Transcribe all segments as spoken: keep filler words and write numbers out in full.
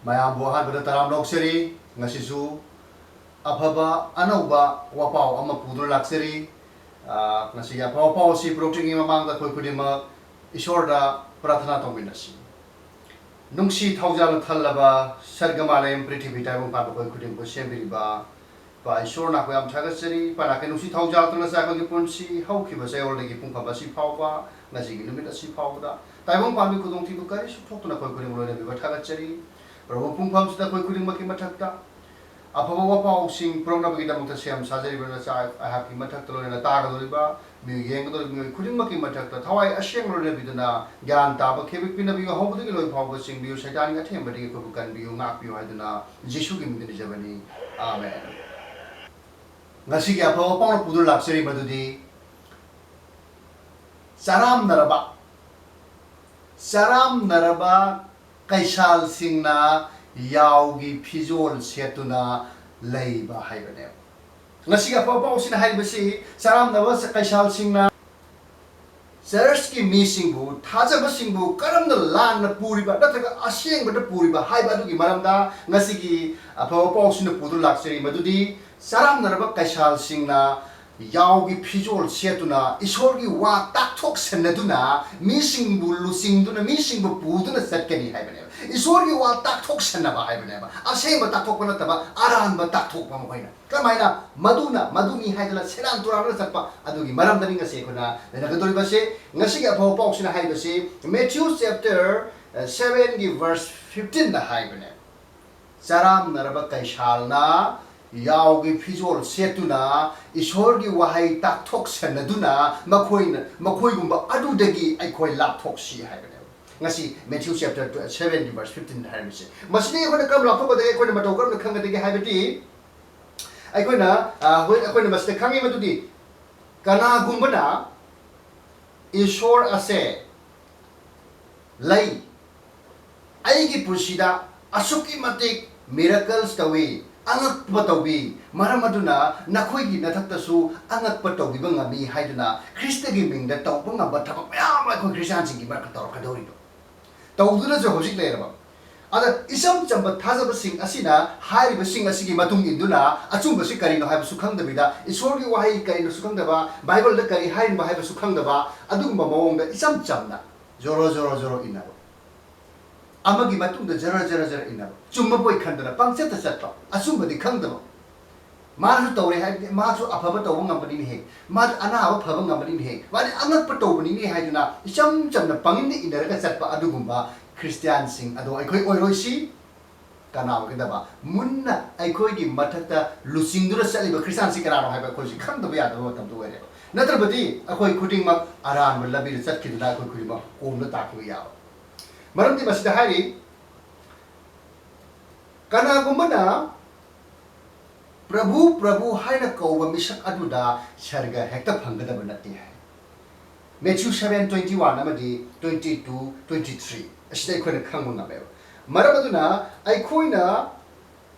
ꯃꯌꯥꯝꯕꯨ ꯑꯍꯥꯟꯕꯗ ꯇꯔꯥꯝꯅ ꯑꯣꯛꯆꯔꯤ꯫ ꯉꯁꯤꯁꯨ ꯑꯐꯕ ꯑꯅꯧꯕ ꯋꯥꯄꯥꯎ ꯑꯃ ꯄꯨꯗꯨꯅ ꯂꯥꯛꯆꯔꯤ꯫ ꯑ, ꯉꯁꯤꯒꯤ ꯑꯐꯕ ꯄꯥꯎ ꯑꯁꯤ ꯄꯨꯔꯛꯇ꯭ꯔꯤꯉꯩ ꯃꯃꯥꯡꯗ ꯑꯩꯈꯣꯏ ꯈꯨꯗꯤꯡꯃꯛ ꯏꯁꯣꯔꯗ ꯄ꯭ꯔꯥꯊꯅꯥ ꯇꯧꯃꯤꯟꯅꯁꯤ꯫ ꯅꯨꯡꯁꯤ ꯊꯧꯖꯥꯜꯅ ꯊꯜꯂꯕ ꯁꯔꯒ ꯃꯥꯂꯦꯝ ꯄ꯭ꯔꯤꯊꯤꯕꯤ ꯇꯥꯏꯕꯪ ꯄꯥꯟꯕ ꯑꯩꯈꯣꯏ ꯈꯨꯗꯤꯡꯕꯨ ꯁꯦꯝꯕꯤꯔꯤꯕ ꯏꯄꯥ ꯏꯁꯣꯔ, ꯅꯈꯣꯏ ꯌꯥꯝ ꯊꯥꯒꯠꯆꯔꯤ꯫ ꯏꯄꯥ ꯅꯥꯀꯩ ꯅꯨꯡꯁꯤ ꯊꯧꯖꯥꯜ ꯇꯅꯁ ꯑꯩꯈꯣꯏꯒꯤ ꯄꯨꯟꯁꯤ ꯍꯧꯈꯤꯕ ꯆꯌꯣꯜꯗꯒꯤ ꯄꯨꯡꯐꯝ ꯑꯁꯤ ꯐꯥꯎꯕ, ꯉꯁꯤꯒꯤ ꯅꯨꯃꯤꯠ ꯑꯁꯤ ꯐꯥꯎꯕꯗ ꯇꯥꯏꯕꯪ ꯄꯥꯟꯕꯤ ꯈꯨꯗꯣꯡꯊꯤꯕ ꯀꯔꯤꯁꯨ ꯊꯣꯛꯇꯅ ꯑꯩꯈꯣꯏ ꯈꯨꯗꯤꯡ ꯂꯣꯏꯅꯕꯤꯕ ꯊꯥꯒꯠꯆꯔꯤ꯫ ꯄ꯭ꯔꯚꯨ, ꯄꯨꯡꯐꯝꯁꯤꯗ ꯑꯩꯈꯣꯏ ꯈꯨꯗꯤꯡꯃꯛꯀꯤ ꯃꯊꯛꯇ ꯑꯐꯕ ꯋꯥꯄꯥꯎꯁꯤꯡ ꯄꯨꯔꯛꯅꯕꯒꯤꯗꯃꯛꯇ ꯁꯦꯝ ꯁꯥꯖꯔꯤꯕ ꯅꯆꯥ ꯑꯩꯍꯥꯛꯀꯤ ꯃꯊꯛꯇ ꯂꯣꯏꯅꯅ ꯇꯥꯒꯗꯧꯔꯤꯕ ꯃꯤꯑꯣꯏ ꯌꯦꯡꯒꯗꯧꯔꯤꯕ ꯃꯤꯑꯣꯏ ꯈꯨꯗꯤꯡꯃꯛꯀꯤ ꯃꯊꯛꯇ ꯊꯋꯥꯏ ꯑꯁꯦꯡꯕ ꯂꯣꯏꯅꯕꯤꯗꯨꯅ ꯒ꯭ꯌꯥꯟ ꯇꯥꯕ ꯈꯦꯕꯤꯛ ꯄꯤꯅꯕꯤꯌꯨ, ꯍꯧꯕꯗꯒꯤ ꯂꯣꯏ ꯐꯥꯎꯕ ꯆꯤꯡꯕꯤꯌꯨ, ꯁꯩꯇꯥꯟꯒꯤ ꯑꯊꯦꯝꯕꯗꯒꯤ ꯑꯩꯈꯣꯏꯕꯨ ꯀꯟꯕꯤꯌꯨ, ꯉꯥꯛꯄꯤꯌꯨ ꯍꯥꯏꯗꯨꯅ ꯖꯤꯁꯨꯒꯤ ꯃꯤꯡꯗ ꯅꯤꯖꯕꯅꯤ꯫ ꯑꯥꯃꯦꯟ꯫ ꯉꯁꯤꯒꯤ ꯑꯐꯕ ꯄꯥꯎꯅ ꯄꯨꯗꯨꯅ ꯂꯥꯛꯆꯔꯤ ꯃꯗꯨꯗꯤ ꯆꯔꯥꯝꯅꯔꯕ, ꯆꯔꯥꯝꯅꯔꯕ ꯀꯩꯁꯥꯜꯁꯤꯡꯅ ꯌꯥꯎꯒꯤ ꯐꯤꯖꯣꯜ ꯁꯦꯠꯇꯨꯅ ꯂꯩꯕ ꯍꯥꯏꯕꯅꯦꯕ꯫ ꯉꯁꯤꯒꯤ ꯑꯐꯕ ꯄꯥꯎꯁꯤꯅ ꯍꯥꯏꯔꯤꯕꯁꯤ ꯆꯔꯥꯝꯅꯕ ꯀꯩꯁꯥꯜꯁꯤꯡꯅ ꯆꯔꯆꯀꯤ ꯃꯤꯁꯤꯡꯕꯨ, ꯊꯥꯖꯕꯁꯤꯡꯕꯨ ꯀꯔꯝꯅ ꯂꯥꯟꯅ ꯄꯨꯔꯤꯕ ꯅꯠꯇ꯭ꯔꯒ ꯑꯁꯦꯡꯕꯗ ꯄꯨꯔꯤꯕ ꯍꯥꯏꯕ ꯑꯗꯨꯒꯤ ꯃꯔꯝꯗ ꯉꯁꯤꯒꯤ ꯑꯐꯕ ꯄꯥꯎꯁꯤꯅ ꯄꯨꯗꯨꯅ ꯂꯥꯛꯆꯔꯤ ꯃꯗꯨꯗꯤ ꯆꯔꯥꯝꯅꯔꯕ ꯀꯩꯁꯥꯜꯁꯤꯡꯅ ꯌꯥꯎꯒꯤ ꯐꯤꯖꯣꯜ ꯁꯦꯠꯇꯨꯅ ꯏꯁꯣꯔꯒꯤ ꯋꯥ ꯇꯥꯛꯊꯣꯛꯁꯟꯅꯗꯨꯅ ꯃꯤꯁꯤꯡꯕꯨ ꯂꯨꯆꯤꯡꯗꯨꯅ ꯃꯤꯁꯤꯡꯕꯨ ꯄꯨꯗꯨꯅ ꯆꯠꯀꯅꯤ ꯍꯥꯏꯕꯅꯦꯕ꯫ ꯏꯁꯣꯔꯒꯤ ꯋꯥ ꯇꯥꯛꯊꯣꯛꯁꯟꯅꯕ ꯍꯥꯏꯕꯅꯦꯕ, ꯑꯁꯦꯡꯕ ꯇꯥꯛꯊꯣꯛꯄ ꯅꯠꯇꯕ ꯑꯔꯥꯟꯕ ꯇꯥꯛꯊꯣꯛꯄ ꯃꯈꯣꯏꯅ꯫ ꯀꯔꯝꯍꯥꯏꯅ ꯃꯗꯨꯅ ꯃꯗꯨꯅꯤ ꯍꯥꯏꯗꯅ ꯁꯦꯔꯥꯟ ꯇꯨꯔꯥꯟꯅ ꯆꯠꯄ ꯑꯗꯨꯒꯤ ꯃꯔꯝꯗꯅꯤ ꯉꯁꯤ ꯑꯩꯈꯣꯏꯅ ꯅꯩꯅꯒꯗꯧꯔꯤꯕꯁꯦ꯫ ꯉꯁꯤꯒꯤ ꯑꯐꯕ ꯄꯥꯎꯁꯤꯅ ꯍꯥꯏꯕꯁꯤ Matthew chapter seven ꯒꯤ verse fifteen ꯗ ꯍꯥꯏꯕꯅꯦ꯫ ꯆꯔꯥꯝꯅꯔꯕ ꯀꯩꯁꯥꯜꯅ ꯌꯥꯎꯒꯤ ꯐꯤꯖꯣꯜ ꯁꯦꯠꯇꯨꯅ ꯏꯁꯣꯔꯒꯤ ꯋꯥꯍꯩ ꯇꯥꯛꯊꯣꯛꯁꯟꯅꯗꯨꯅ ꯃꯈꯣꯏꯅ, ꯃꯈꯣꯏꯒꯨꯝꯕ ꯑꯗꯨꯗꯒꯤ ꯑꯩꯈꯣꯏ ꯂꯥꯞꯊꯣꯛꯁꯤ ꯍꯥꯏꯕꯅꯦꯕ꯫ ꯉꯁꯤ Matthew chapter seven ꯒꯤ verse fifteen ꯗ ꯍꯥꯏꯔꯝꯃꯤꯁꯦ꯫ ꯃꯁꯤꯗꯒꯤ ꯑꯩꯈꯣꯏꯅ ꯀꯔꯝ ꯂꯥꯞꯊꯣꯛꯀꯗꯒꯦ, ꯑꯩꯈꯣꯏꯅ ꯃꯇꯧ ꯀꯔꯝꯅ ꯈꯪꯒꯗꯒꯦ ꯍꯥꯏꯕꯗꯤ, ꯑꯩꯈꯣꯏꯅ, ꯑ, ꯍꯣꯏ, ꯑꯩꯈꯣꯏꯅ ꯃꯁꯤꯗ ꯈꯪꯉꯤ ꯃꯗꯨꯗꯤ ꯀꯅꯥꯒꯨꯝꯕꯅ ꯏꯁꯣꯔ ꯑꯁꯦ ꯂꯩ, ꯑꯩꯒꯤ ꯄꯨꯟꯁꯤꯗ ꯑꯁꯨꯛꯀꯤ ꯃꯇꯤꯛ miracles ꯇꯧꯏ, ꯑꯉꯛꯄ ꯇꯧꯕꯤ, ꯃꯔꯝ ꯑꯗꯨꯅ ꯅꯈꯣꯏꯒꯤ ꯅꯊꯛꯇꯁꯨ ꯑꯉꯛꯄ ꯇꯧꯕꯤꯕ ꯉꯝꯃꯤ ꯍꯥꯏꯗꯨꯅ ꯈ꯭ꯔꯤꯁꯇꯒꯤ ꯃꯤꯡꯗ ꯇꯧꯕ ꯉꯝꯕ ꯊꯕꯛ ꯃꯌꯥꯝ ꯑꯃ ꯑꯩꯈꯣꯏ ꯈ꯭ꯔꯤꯁꯇꯤꯌꯥꯟꯁꯤꯡꯒꯤ ꯃꯔꯛꯇ ꯇꯧꯔꯛꯀꯗꯧꯔꯤꯕ꯫ ꯇꯧꯗꯨꯅꯁꯨ ꯍꯧꯖꯤꯛ ꯂꯩꯔꯕ꯫ ꯑꯗ ꯏꯆꯝ ꯆꯝꯕ ꯊꯥꯖꯕꯁꯤꯡ ꯑꯁꯤꯅ ꯍꯥꯏꯔꯤꯕꯁꯤꯡ ꯑꯁꯤꯒꯤ ꯃꯇꯨꯡ ꯏꯟꯗꯨꯅ ꯑꯆꯨꯝꯕꯁꯤ ꯀꯔꯤꯅꯣ ꯍꯥꯏꯕꯁꯨ ꯈꯪꯗꯕꯤꯗ, ꯏꯁꯣꯔꯒꯤ ꯋꯥꯍꯩ ꯀꯔꯤꯅꯣꯁꯨ ꯈꯪꯗꯕ, ꯕꯥꯏꯕꯜꯗ ꯀꯔꯤ ꯍꯥꯏꯔꯤꯕ ꯍꯥꯏꯕꯁꯨ ꯈꯪꯗꯕ, ꯑꯗꯨꯒꯨꯝꯕ ꯃꯑꯣꯡꯗ ꯏꯆꯝ ꯆꯝꯅ ꯖꯣꯔꯣ ꯖꯣꯔꯣ ꯖꯣꯔꯣ ꯏꯟꯅꯕ, ꯑꯃꯒꯤ ꯃꯇꯨꯡꯗ ꯖꯔ ꯖꯔ ꯖꯔ ꯏꯟꯅꯕ, ꯆꯨꯝꯕ ꯄꯣꯏ ꯈꯟꯗꯅ ꯄꯪꯆꯠꯇ ꯆꯠꯄ, ꯑꯆꯨꯝꯕꯗꯤ ꯈꯪꯗꯕ, ꯃꯥꯁꯨ ꯇꯧꯔꯦ ꯍꯥꯏꯕꯗꯤ ꯃꯥꯁꯨ ꯑꯐꯕ ꯇꯧꯕ ꯉꯝꯕꯅꯤꯅꯦꯍꯦ, ꯃꯥꯗꯤ ꯑꯅꯥꯕ ꯐꯕ ꯉꯝꯕꯅꯤꯅꯦꯍꯦ, ꯃꯥꯗꯤ ꯑꯉꯛꯄ ꯇꯧꯕꯅꯤꯅꯦ ꯍꯥꯏꯗꯨꯅ ꯏꯆꯝ ꯆꯝꯅ ꯄꯪꯏꯟꯗ ꯏꯟꯅꯔꯒ ꯆꯠꯄ ꯑꯗꯨꯒꯨꯝꯕ ꯈ꯭ꯔꯤꯁꯇꯤꯌꯥꯟꯁꯤꯡ ꯑꯗꯣ ꯑꯩꯈꯣꯏ ꯑꯣꯏꯔꯣꯏꯁꯤ꯫ ꯀꯅꯥ ꯑꯣꯏꯒꯗꯕ? ꯃꯨꯟꯅ ꯑꯩꯈꯣꯏꯒꯤ ꯃꯊꯛꯇ ꯂꯨꯆꯤꯡꯗꯨꯅ ꯆꯠꯂꯤꯕ ꯈ꯭ꯔꯤꯁꯇꯤꯌꯥꯟꯁꯤ ꯀꯅꯥꯅꯣ ꯍꯥꯏꯕ ꯑꯩꯈꯣꯏꯁꯤ ꯈꯪꯗꯕ ꯌꯥꯗꯕ ꯃꯇꯝꯗ ꯑꯣꯏꯔꯦꯕ꯫ ꯅꯠꯇ꯭ꯔꯕꯗꯤ ꯑꯩꯈꯣꯏ ꯈꯨꯗꯤꯡꯃꯛ ꯑꯔꯥꯟꯕ ꯂꯝꯕꯤꯗ ꯆꯠꯈꯤꯗꯨꯅ ꯑꯩꯈꯣꯏ ꯈꯨꯗꯤꯡꯃꯛ ꯀꯣꯝꯅ ꯇꯥꯈꯤꯕ ꯌꯥꯕ꯫ ꯃꯔꯝꯗꯤ ꯃꯁꯤꯗ ꯍꯥꯏꯔꯤ, ꯀꯅꯥꯒꯨꯝꯕꯅ "ꯄ꯭ꯔꯚꯨ, ꯄ꯭ꯔꯚꯨ" ꯍꯥꯏꯅ ꯀꯧꯕ ꯃꯤꯁꯛ ꯑꯗꯨꯗ ꯁꯔꯒ ꯍꯦꯛꯇ ꯐꯪꯒꯗꯕ ꯅꯠꯇꯦ ꯍꯥꯏ꯫ ꯃꯦꯊ꯭ꯌꯨ ꯁꯚꯦꯟ ꯇ꯭ꯋꯦꯟꯇꯤ ꯋꯥꯟ ꯑꯃꯗꯤ ꯇ꯭ꯋꯦꯟꯇꯤ ꯇꯨ, ꯇ꯭ꯋꯦꯟꯇꯤ ꯊ꯭ꯔꯤ ꯑꯁꯤꯗ ꯑꯩꯈꯣꯏꯅ ꯈꯪꯕ ꯉꯝꯃꯦꯕ꯫ ꯃꯔꯝ ꯑꯗꯨꯅ ꯑꯩꯈꯣꯏꯅ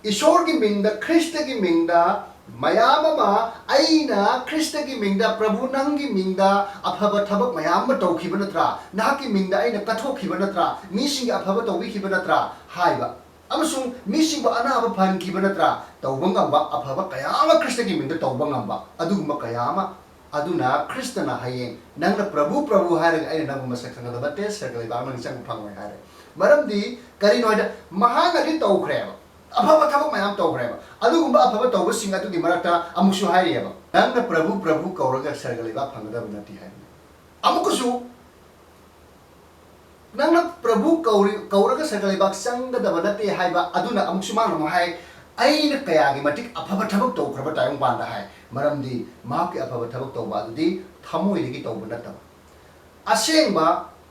ꯏꯁꯣꯔꯒꯤ ꯃꯤꯡꯗ, ꯈ꯭ꯔꯤꯁꯇꯒꯤ ꯃꯤꯡꯗ ꯃꯌꯥꯝ ꯑꯃ, "ꯑꯩꯅ ꯈ꯭ꯔꯤꯁꯇꯒꯤ ꯃꯤꯡꯗ, ꯄ꯭ꯔꯚꯨ ꯅꯪꯒꯤ ꯃꯤꯡꯗ ꯑꯐꯕ ꯊꯕꯛ ꯃꯌꯥꯝ ꯑꯃ ꯇꯧꯈꯤꯕ ꯅꯠꯇ꯭ꯔꯥ? ꯅꯍꯥꯛꯀꯤ ꯃꯤꯡꯗ ꯑꯩꯅ ꯀꯠꯊꯣꯛꯈꯤꯕ ꯅꯠꯇ꯭ꯔꯥ? ꯃꯤꯁꯤꯡꯒꯤ ꯑꯐꯕ ꯇꯧꯕꯤꯈꯤꯕ ꯅꯠꯇ꯭ꯔꯥ?" ꯍꯥꯏꯕ꯫ ꯑꯃꯁꯨꯡ ꯃꯤꯁꯤꯡꯕꯨ ꯑꯅꯥꯕ ꯐꯍꯟꯈꯤꯕ ꯅꯠꯇ꯭ꯔꯥ? ꯇꯧꯕ ꯉꯝꯕ ꯑꯐꯕ ꯀꯌꯥ ꯑꯃ ꯈ꯭ꯔꯤꯁꯇꯒꯤ ꯃꯤꯡꯗ ꯇꯧꯕ ꯉꯝꯕ ꯑꯗꯨꯒꯨꯝꯕ ꯀꯌꯥ ꯑꯃ꯫ ꯑꯗꯨꯅ ꯈ꯭ꯔꯤꯁꯇꯅ ꯍꯌꯦꯡ ꯅꯪꯅ "ꯄ꯭ꯔꯚꯨ, ꯄ꯭ꯔꯚꯨ" ꯍꯥꯏꯔꯒ ꯑꯩꯅ ꯅꯪꯕꯨ ꯃꯁꯛ ꯈꯪꯒꯗꯕ ꯅꯠꯇꯦ, ꯁꯔꯒ ꯂꯩꯕꯥꯛ ꯅꯪ ꯆꯪꯕ ꯐꯪꯉꯣꯏ ꯍꯥꯏꯔꯦ꯫ ꯃꯔꯝꯗꯤ ꯀꯔꯤꯅꯣ ꯍꯥꯏꯗ, ꯃꯍꯥꯛꯅꯗꯤ ꯇꯧꯈ꯭ꯔꯦꯕ, ꯑꯐꯕ ꯊꯕꯛ ꯃꯌꯥꯝ ꯇꯧꯈ꯭ꯔꯦꯕ꯫ ꯑꯗꯨꯒꯨꯝꯕ ꯑꯐꯕ ꯇꯧꯕꯁꯤꯡ ꯑꯗꯨꯒꯤ ꯃꯔꯛꯇ ꯑꯃꯨꯛꯁꯨ ꯍꯥꯏꯔꯤꯑꯕ, "ꯅꯪꯅ ꯄ꯭ꯔꯚꯨ, ꯄ꯭ꯔꯚꯨ ꯀꯧꯔꯒ ꯁꯔꯒ ꯂꯩꯕꯥꯛ ꯐꯪꯒꯗꯕ ꯅꯠꯇꯦ" ꯍꯥꯏꯕꯅꯤ꯫ ꯑꯃꯨꯛꯀꯁꯨ ꯅꯪꯅ ꯄ꯭ꯔꯚꯨ ꯀꯧꯔꯤ-, ꯀꯧꯔꯒ ꯁꯔꯒ ꯂꯩꯕꯥꯛ ꯆꯪꯒꯗꯕ ꯅꯠꯇꯦ ꯍꯥꯏꯕ ꯑꯗꯨꯅ ꯑꯃꯨꯛꯁꯨ ꯃꯥꯅ ꯑꯃꯨꯛ ꯍꯥꯏ, "ꯑꯩꯅ ꯀꯌꯥꯒꯤ ꯃꯇꯤꯛ ꯑꯐꯕ ꯊꯕꯛ ꯇꯧꯈ꯭ꯔꯕ ꯇꯥꯏꯕꯪꯄꯥꯟꯗ" ꯍꯥꯏ꯫ ꯃꯔꯝꯗꯤ ꯃꯍꯥꯛꯀꯤ ꯑꯐꯕ ꯊꯕꯛ ꯇꯧꯕ ꯑꯗꯨꯗꯤ ꯊꯃꯣꯏꯗꯒꯤ ꯇꯧꯕ ꯅꯠꯇꯕ, ꯑꯁꯦꯡꯕ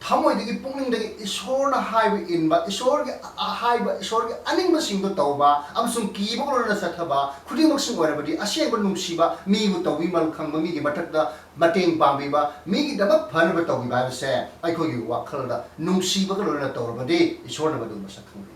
ꯊꯃꯣꯏꯗꯒꯤ, ꯄꯨꯛꯅꯤꯡꯗꯒꯤ ꯏꯁꯣꯔꯅ ꯍꯥꯏꯕ ꯏꯟꯕ, ꯏꯁꯣꯔꯒꯤ ꯑ-, ꯍꯥꯏꯕ, ꯏꯁꯣꯔꯒꯤ ꯑꯅꯤꯡꯕꯁꯤꯡꯗꯨ ꯇꯧꯕ ꯑꯃꯁꯨꯡ ꯀꯤꯕꯒ ꯂꯣꯏꯅꯅ ꯆꯠꯊꯕ ꯈꯨꯗꯤꯡꯃꯛꯁꯤꯡ ꯑꯣꯏꯔꯕꯗꯤ ꯑꯁꯦꯡꯕ ꯅꯨꯡꯁꯤꯕ, ꯃꯤꯕꯨ ꯇꯧꯕꯤꯃꯜ ꯈꯪꯕ, ꯃꯤꯒꯤ ꯃꯊꯛꯇ ꯃꯇꯦꯡ ꯄꯥꯡꯕꯤꯕ, ꯃꯤꯒꯤꯗꯃꯛ ꯐꯅꯕ ꯇꯧꯕꯤꯕ ꯍꯥꯏꯕꯁꯦ ꯑꯩꯈꯣꯏꯒꯤ ꯋꯥꯈꯜꯗ ꯅꯨꯡꯁꯤꯕꯒ ꯂꯣꯏꯅꯅ ꯇꯧꯔꯕꯗꯤ ꯏꯁꯣꯔꯅ ꯃꯗꯨ ꯃꯁꯛ ꯈꯪꯕꯤ꯫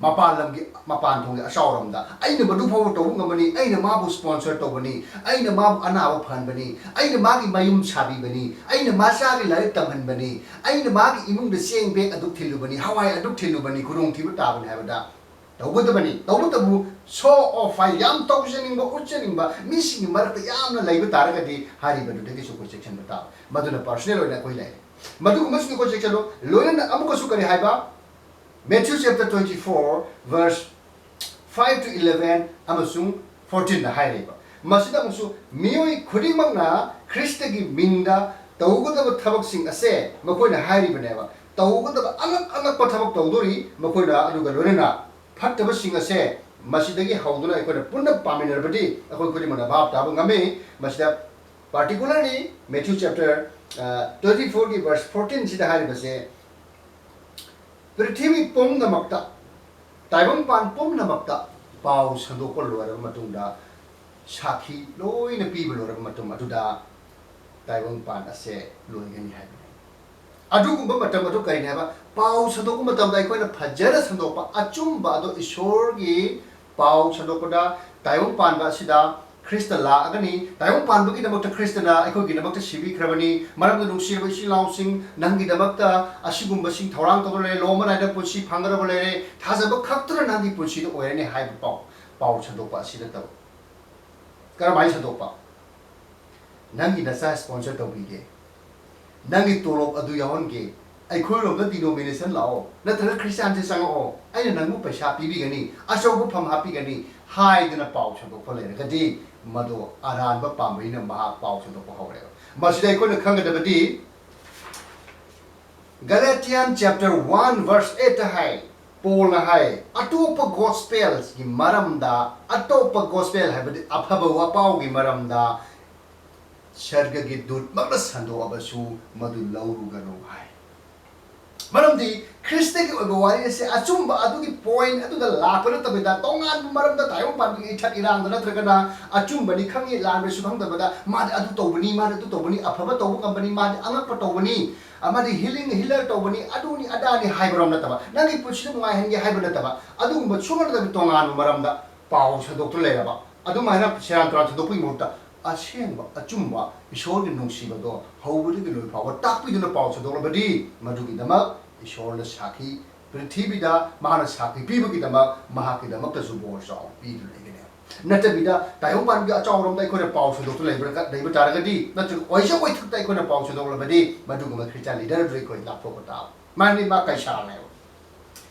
ꯃꯄꯥꯟ ꯂꯝꯒꯤ, ꯃꯄꯥꯟ ꯊꯣꯡꯒꯤ ꯑꯆꯥꯎꯔꯝꯗ ꯑꯩꯅ ꯃꯗꯨ ꯐꯥꯎꯕ ꯇꯧꯕ ꯉꯝꯕꯅꯤ, ꯑꯩꯅ ꯃꯥꯕꯨ sponsor ꯇꯧꯕꯅꯤ, ꯑꯩꯅ ꯃꯥꯕꯨ ꯑꯅꯥꯕ ꯐꯍꯟꯕꯅꯤ, ꯑꯩꯅ ꯃꯥꯒꯤ ꯃꯌꯨꯝ ꯁꯥꯕꯤꯕꯅꯤ, ꯑꯩꯅ ꯃꯆꯥꯒꯤ ꯂꯥꯏꯔꯤꯛ ꯇꯝꯍꯟꯕꯅꯤ, ꯑꯩꯅ ꯃꯥꯒꯤ ꯏꯃꯨꯡꯗ ꯆꯦꯡ bag ꯑꯗꯨꯛ ꯊꯤꯜꯂꯨꯕꯅꯤ, ꯍꯋꯥꯏ ꯑꯗꯨꯛ ꯊꯤꯜꯂꯨꯕꯅꯤ, ꯈꯨꯗꯣꯡꯊꯤꯕ ꯇꯥꯕꯅꯤ ꯍꯥꯏꯕꯗ ꯇꯧꯒꯗꯕꯅꯤ꯫ ꯇꯧꯕꯇꯕꯨ show off ꯍꯥꯏ, ꯌꯥꯝ ꯇꯧꯖꯅꯤꯡꯕ, ꯎꯠꯆꯅꯤꯡꯕ, ꯃꯤꯁꯤꯡꯒꯤ ꯃꯔꯛꯇ ꯌꯥꯝꯅ ꯂꯩꯕ ꯇꯥꯔꯒꯗꯤ ꯍꯥꯏꯔꯤꯕꯗꯨꯗꯒꯤꯁꯨ ꯑꯩꯈꯣꯏ ꯆꯦꯛꯁꯤꯟꯕ ꯇꯥꯕ꯫ ꯃꯗꯨꯅ personal ꯑꯣꯏꯅ ꯑꯩꯈꯣꯏ ꯂꯩꯔꯦ꯫ ꯃꯗꯨꯒꯨꯝꯕꯁꯤꯡꯗꯨ ꯑꯩꯈꯣꯏ ꯆꯦꯛꯁꯤꯜꯂꯨ꯫ ꯂꯣꯏꯅꯅ ꯑꯃꯨꯛꯀꯁꯨ ꯀꯔꯤ ꯍꯥꯏꯕ? Matthew chapter twenty-four verse five to eleven ꯑꯃꯁꯨꯡ fourteen ꯗ ꯍꯥꯏꯔꯤꯕ꯫ ꯃꯁꯤꯗ ꯑꯃꯨꯛꯁꯨ ꯃꯤꯑꯣꯏ ꯈꯨꯗꯤꯡꯃꯛꯅ ꯈ꯭ꯔꯤꯁꯇꯒꯤ ꯃꯤꯡꯗ ꯇꯧꯒꯗꯕ ꯊꯕꯛꯁꯤꯡ ꯑꯁꯦ ꯃꯈꯣꯏꯅ ꯍꯥꯏꯔꯤꯕꯅꯦꯕ꯫ ꯇꯧꯒꯗꯕ ꯑꯉꯛ ꯑꯉꯛꯄ ꯊꯕꯛ ꯇꯧꯗꯣꯔꯤ ꯃꯈꯣꯏꯅ, ꯑꯗꯨꯒ ꯂꯣꯏꯅꯅ ꯐꯠꯇꯕꯁꯤꯡ ꯑꯁꯦ ꯃꯁꯤꯗꯒꯤ ꯍꯧꯗꯨꯅ ꯑꯩꯈꯣꯏꯅ ꯄꯨꯟꯅ ꯄꯥꯃꯤꯟꯅꯔꯕꯗꯤ ꯑꯩꯈꯣꯏ ꯈꯨꯗꯤꯡꯃꯛꯅ ꯚꯥꯞ ꯇꯥꯕ ꯉꯝꯃꯤ꯫ ꯃꯁꯤꯗ particularly Matthew chapter twenty-four ꯒꯤ verse fourteen ꯁꯤꯗ ꯍꯥꯏꯔꯤꯕꯁꯦ, ꯄ꯭ꯔꯤꯊꯤꯕꯤ ꯄꯨꯝꯅꯃꯛꯇ, ꯇꯥꯏꯕꯪꯄꯥꯟ ꯄꯨꯝꯅꯃꯛꯇ ꯄꯥꯎ ꯁꯟꯗꯣꯛꯄ ꯂꯣꯏꯔꯕ ꯃꯇꯨꯡꯗ, ꯁꯥꯈꯤ ꯂꯣꯏꯅ ꯄꯤꯕ ꯂꯣꯏꯔꯕ ꯃꯇꯨꯡ ꯑꯗꯨꯗ ꯇꯥꯏꯕꯪꯄꯥꯟ ꯑꯁꯦ ꯂꯣꯏꯒꯅꯤ ꯍꯥꯏꯕꯅꯤ꯫ ꯑꯗꯨꯒꯨꯝꯕ ꯃꯇꯝ ꯑꯗꯨ ꯀꯔꯤꯅꯤ ꯍꯥꯏꯕ? ꯄꯥꯎ ꯁꯟꯗꯣꯛꯄ ꯃꯇꯝꯗ ꯑꯩꯈꯣꯏꯅ ꯐꯖꯅ ꯁꯟꯗꯣꯛꯄ, ꯑꯆꯨꯝꯕ ꯑꯗꯣ ꯏꯁꯣꯔꯒꯤ ꯄꯥꯎ ꯁꯟꯗꯣꯛꯄꯗ ꯇꯥꯏꯕꯪ ꯄꯥꯟꯕ ꯑꯁꯤꯗ ꯈ꯭ꯔꯤꯁꯇ ꯂꯥꯛꯑꯒꯅꯤ, ꯇꯥꯏꯕꯪ ꯄꯥꯟꯕꯒꯤꯗꯃꯛꯇ ꯈ꯭ꯔꯤꯁꯇꯅ ꯑꯩꯈꯣꯏꯒꯤꯗꯃꯛꯇ ꯁꯤꯕꯤꯈ꯭ꯔꯕꯅꯤ, ꯃꯔꯝꯗꯤ ꯅꯨꯡꯁꯤꯔꯕ ꯏꯆꯤꯜ ꯏꯅꯥꯎꯁꯤꯡ, ꯅꯪꯒꯤꯗꯃꯛꯇ ꯑꯁꯤꯒꯨꯝꯕꯁꯤꯡ ꯊꯧꯔꯥꯡ ꯇꯧꯗꯨꯅ ꯂꯩꯔꯦ, ꯂꯣꯝꯕ ꯅꯥꯏꯗ ꯄꯨꯟꯁꯤ ꯐꯪꯒꯗꯕ ꯂꯩꯔꯦ, ꯊꯥꯖꯕ ꯈꯛꯇꯅ ꯅꯪꯒꯤ ꯄꯨꯟꯁꯤꯗ ꯑꯣꯏꯔꯅꯤ ꯍꯥꯏꯕ ꯄꯥꯎ, ꯄꯥꯎ ꯁꯟꯗꯣꯛꯄ ꯑꯁꯤ ꯅꯠꯇꯕ꯫ ꯀꯔꯝꯍꯥꯏꯅ ꯁꯟꯗꯣꯛꯄ? ꯅꯪꯒꯤ ꯅꯆꯥ sponsor ꯇꯧꯕꯤꯒꯦ, ꯅꯪꯒꯤ ꯇꯣꯂꯣꯞ ꯑꯗꯨ ꯌꯥꯎꯍꯟꯒꯦ, ꯑꯩꯈꯣꯏꯔꯣꯝꯗ denomination ꯂꯥꯛꯑꯣ, ꯅꯠꯇ꯭ꯔꯒ ꯈ꯭ꯔꯤꯁꯇꯤꯌꯥꯟꯁꯦ ꯆꯪꯉꯛꯑꯣ, ꯑꯩꯅ ꯅꯪꯕꯨ ꯄꯩꯁꯥ ꯄꯤꯕꯤꯒꯅꯤ, ꯑꯆꯧꯕ ꯐꯝ ꯍꯥꯞꯄꯤꯒꯅꯤ ꯍꯥꯏꯗꯅ ꯄꯥꯎ ꯁꯟꯗꯣꯛꯄ ꯂꯩꯔꯒꯗꯤ, ꯃꯗꯨ ꯑꯔꯥꯟꯕ ꯄꯥꯝꯕꯩꯅ ꯃꯍꯥꯛ ꯄꯥꯎ ꯁꯟꯗꯣꯛꯄ ꯍꯧꯔꯦꯕ꯫ ꯃꯁꯤꯗ ꯑꯩꯈꯣꯏꯅ ꯈꯪꯒꯗꯕꯗꯤ, Galatian chapter one verse eight ꯇ ꯍꯥꯏ, ꯄꯣꯜꯅ ꯍꯥꯏ, ꯑꯇꯣꯞꯄ gospel ꯀꯤ ꯃꯔꯝꯗ, ꯑꯇꯣꯞꯄ gospel ꯍꯥꯏꯕꯗꯤ ꯑꯐꯕ ꯋꯥꯄꯥꯎꯒꯤ ꯃꯔꯝꯗ ꯁꯔꯒꯒꯤ ꯗꯨꯠꯃꯛꯅ ꯁꯟꯗꯣꯛꯑꯕꯁꯨ ꯃꯗꯨ ꯂꯧꯔꯨꯒꯅꯨ ꯍꯥꯏ꯫ ꯃꯔꯝꯗꯤ ꯈ꯭ꯔꯤꯁꯇꯒꯤ ꯑꯣꯏꯕ ꯋꯥꯔꯤ ꯑꯁꯤ ꯑꯆꯨꯝꯕ ꯑꯗꯨꯒꯤ ꯄꯣꯏꯟ ꯑꯗꯨꯗ ꯂꯥꯛꯄ ꯅꯠꯇꯕꯤꯗ, ꯇꯣꯉꯥꯟꯕ ꯃꯔꯝꯗ ꯇꯥꯏꯕꯪ ꯄꯥꯟꯕꯒꯤ ꯏꯊꯛ ꯏꯔꯥꯡꯗ ꯅꯠꯇ꯭ꯔꯒꯅ ꯑꯆꯨꯝꯕꯅꯤ ꯈꯪꯉꯤ ꯂꯥꯟꯕꯁꯨ ꯈꯪꯗꯕꯗ ꯃꯥꯗꯤ ꯑꯗꯨ ꯇꯧꯕꯅꯤ, ꯃꯥꯗꯤ ꯑꯗꯨ ꯇꯧꯕꯅꯤ, ꯑꯐꯕ ꯇꯧꯕ ꯉꯝꯕꯅꯤ, ꯃꯥꯗꯤ ꯑꯉꯛꯄ ꯇꯧꯕꯅꯤ, ꯑꯃꯗꯤ ꯍꯤꯂꯤꯡ ꯍꯤꯂꯔ ꯇꯧꯕꯅꯤ, ꯑꯗꯨꯅꯤ ꯑꯗꯥꯅꯤ ꯍꯥꯏꯕꯔꯣꯝ ꯅꯠꯇꯕ, ꯅꯪꯒꯤ ꯄꯨꯟꯁꯤꯗ ꯅꯨꯡꯉꯥꯏꯍꯟꯒꯦ ꯍꯥꯏꯕ ꯅꯠꯇꯕ, ꯑꯗꯨꯒꯨꯝꯕ ꯁꯨꯡꯅ ꯅꯠꯇꯕ ꯇꯣꯉꯥꯟꯕ ꯃꯔꯝꯗ ꯄꯥꯎ ꯁꯟꯗꯣꯛꯇꯨꯅ ꯂꯩꯔꯕ꯫ ꯑꯗꯨꯃꯥꯏꯅ ꯁꯦꯔꯥꯟ ꯇꯨꯔꯥꯟ ꯁꯟꯗꯣꯛꯄꯒꯤ ꯃꯍꯨꯠꯇ ꯑꯁꯦꯡꯕ ꯑꯆꯨꯝꯕ ꯏꯁꯣꯔꯒꯤ ꯅꯨꯡꯁꯤꯕꯗꯣ ꯍꯧꯕꯗꯒꯤ ꯂꯣꯏ ꯐꯥꯎꯕ ꯇꯥꯛꯄꯤꯗꯨꯅ ꯄꯥꯎ ꯁꯟꯗꯣꯛꯂꯕꯗꯤ, ꯃꯗꯨꯒꯤꯗꯃꯛ ꯏꯁꯣꯔꯅ ꯁꯥꯈꯤ, ꯄ꯭ꯔꯤꯊꯤꯕꯤꯗ ꯃꯍꯥꯛꯅ ꯁꯥꯈꯤ ꯄꯤꯕꯒꯤꯗꯃꯛ ꯃꯍꯥꯛꯀꯤꯗꯃꯛꯇꯁꯨ ꯕꯣꯔ ꯆꯥꯎ ꯄꯤꯗꯨꯅ ꯂꯩꯒꯅꯤ꯫ ꯅꯠꯇꯕꯤꯗ ꯇꯥꯏꯕꯪ ꯄꯥꯟꯕꯒꯤ ꯑꯆꯥꯎꯔꯣꯝꯗ ꯑꯩꯈꯣꯏꯅ ꯄꯥꯎ ꯁꯟꯗꯣꯛꯇꯨꯅ ꯂꯩꯕ ꯂꯩꯕ ꯇꯥꯔꯒꯗꯤ, ꯅꯠꯇ꯭ꯔꯒ ꯑꯣꯏꯖ ꯑꯣꯏꯊꯛꯇ ꯑꯩꯈꯣꯏꯅ ꯄꯥꯎ ꯁꯟꯗꯣꯛꯂꯕꯗꯤ, ꯃꯗꯨꯒꯨꯝꯕ ꯈ꯭ꯔꯤꯁꯇꯤꯌꯥꯟ ꯂꯤꯗꯔ ꯑꯗꯨ ꯑꯩꯈꯣꯏ ꯂꯥꯞꯊꯣꯛꯄ ꯇꯥꯕ꯫ ꯃꯔꯝꯗꯤ ꯃꯥ ꯀꯩꯁꯥꯜꯅꯦꯕ꯫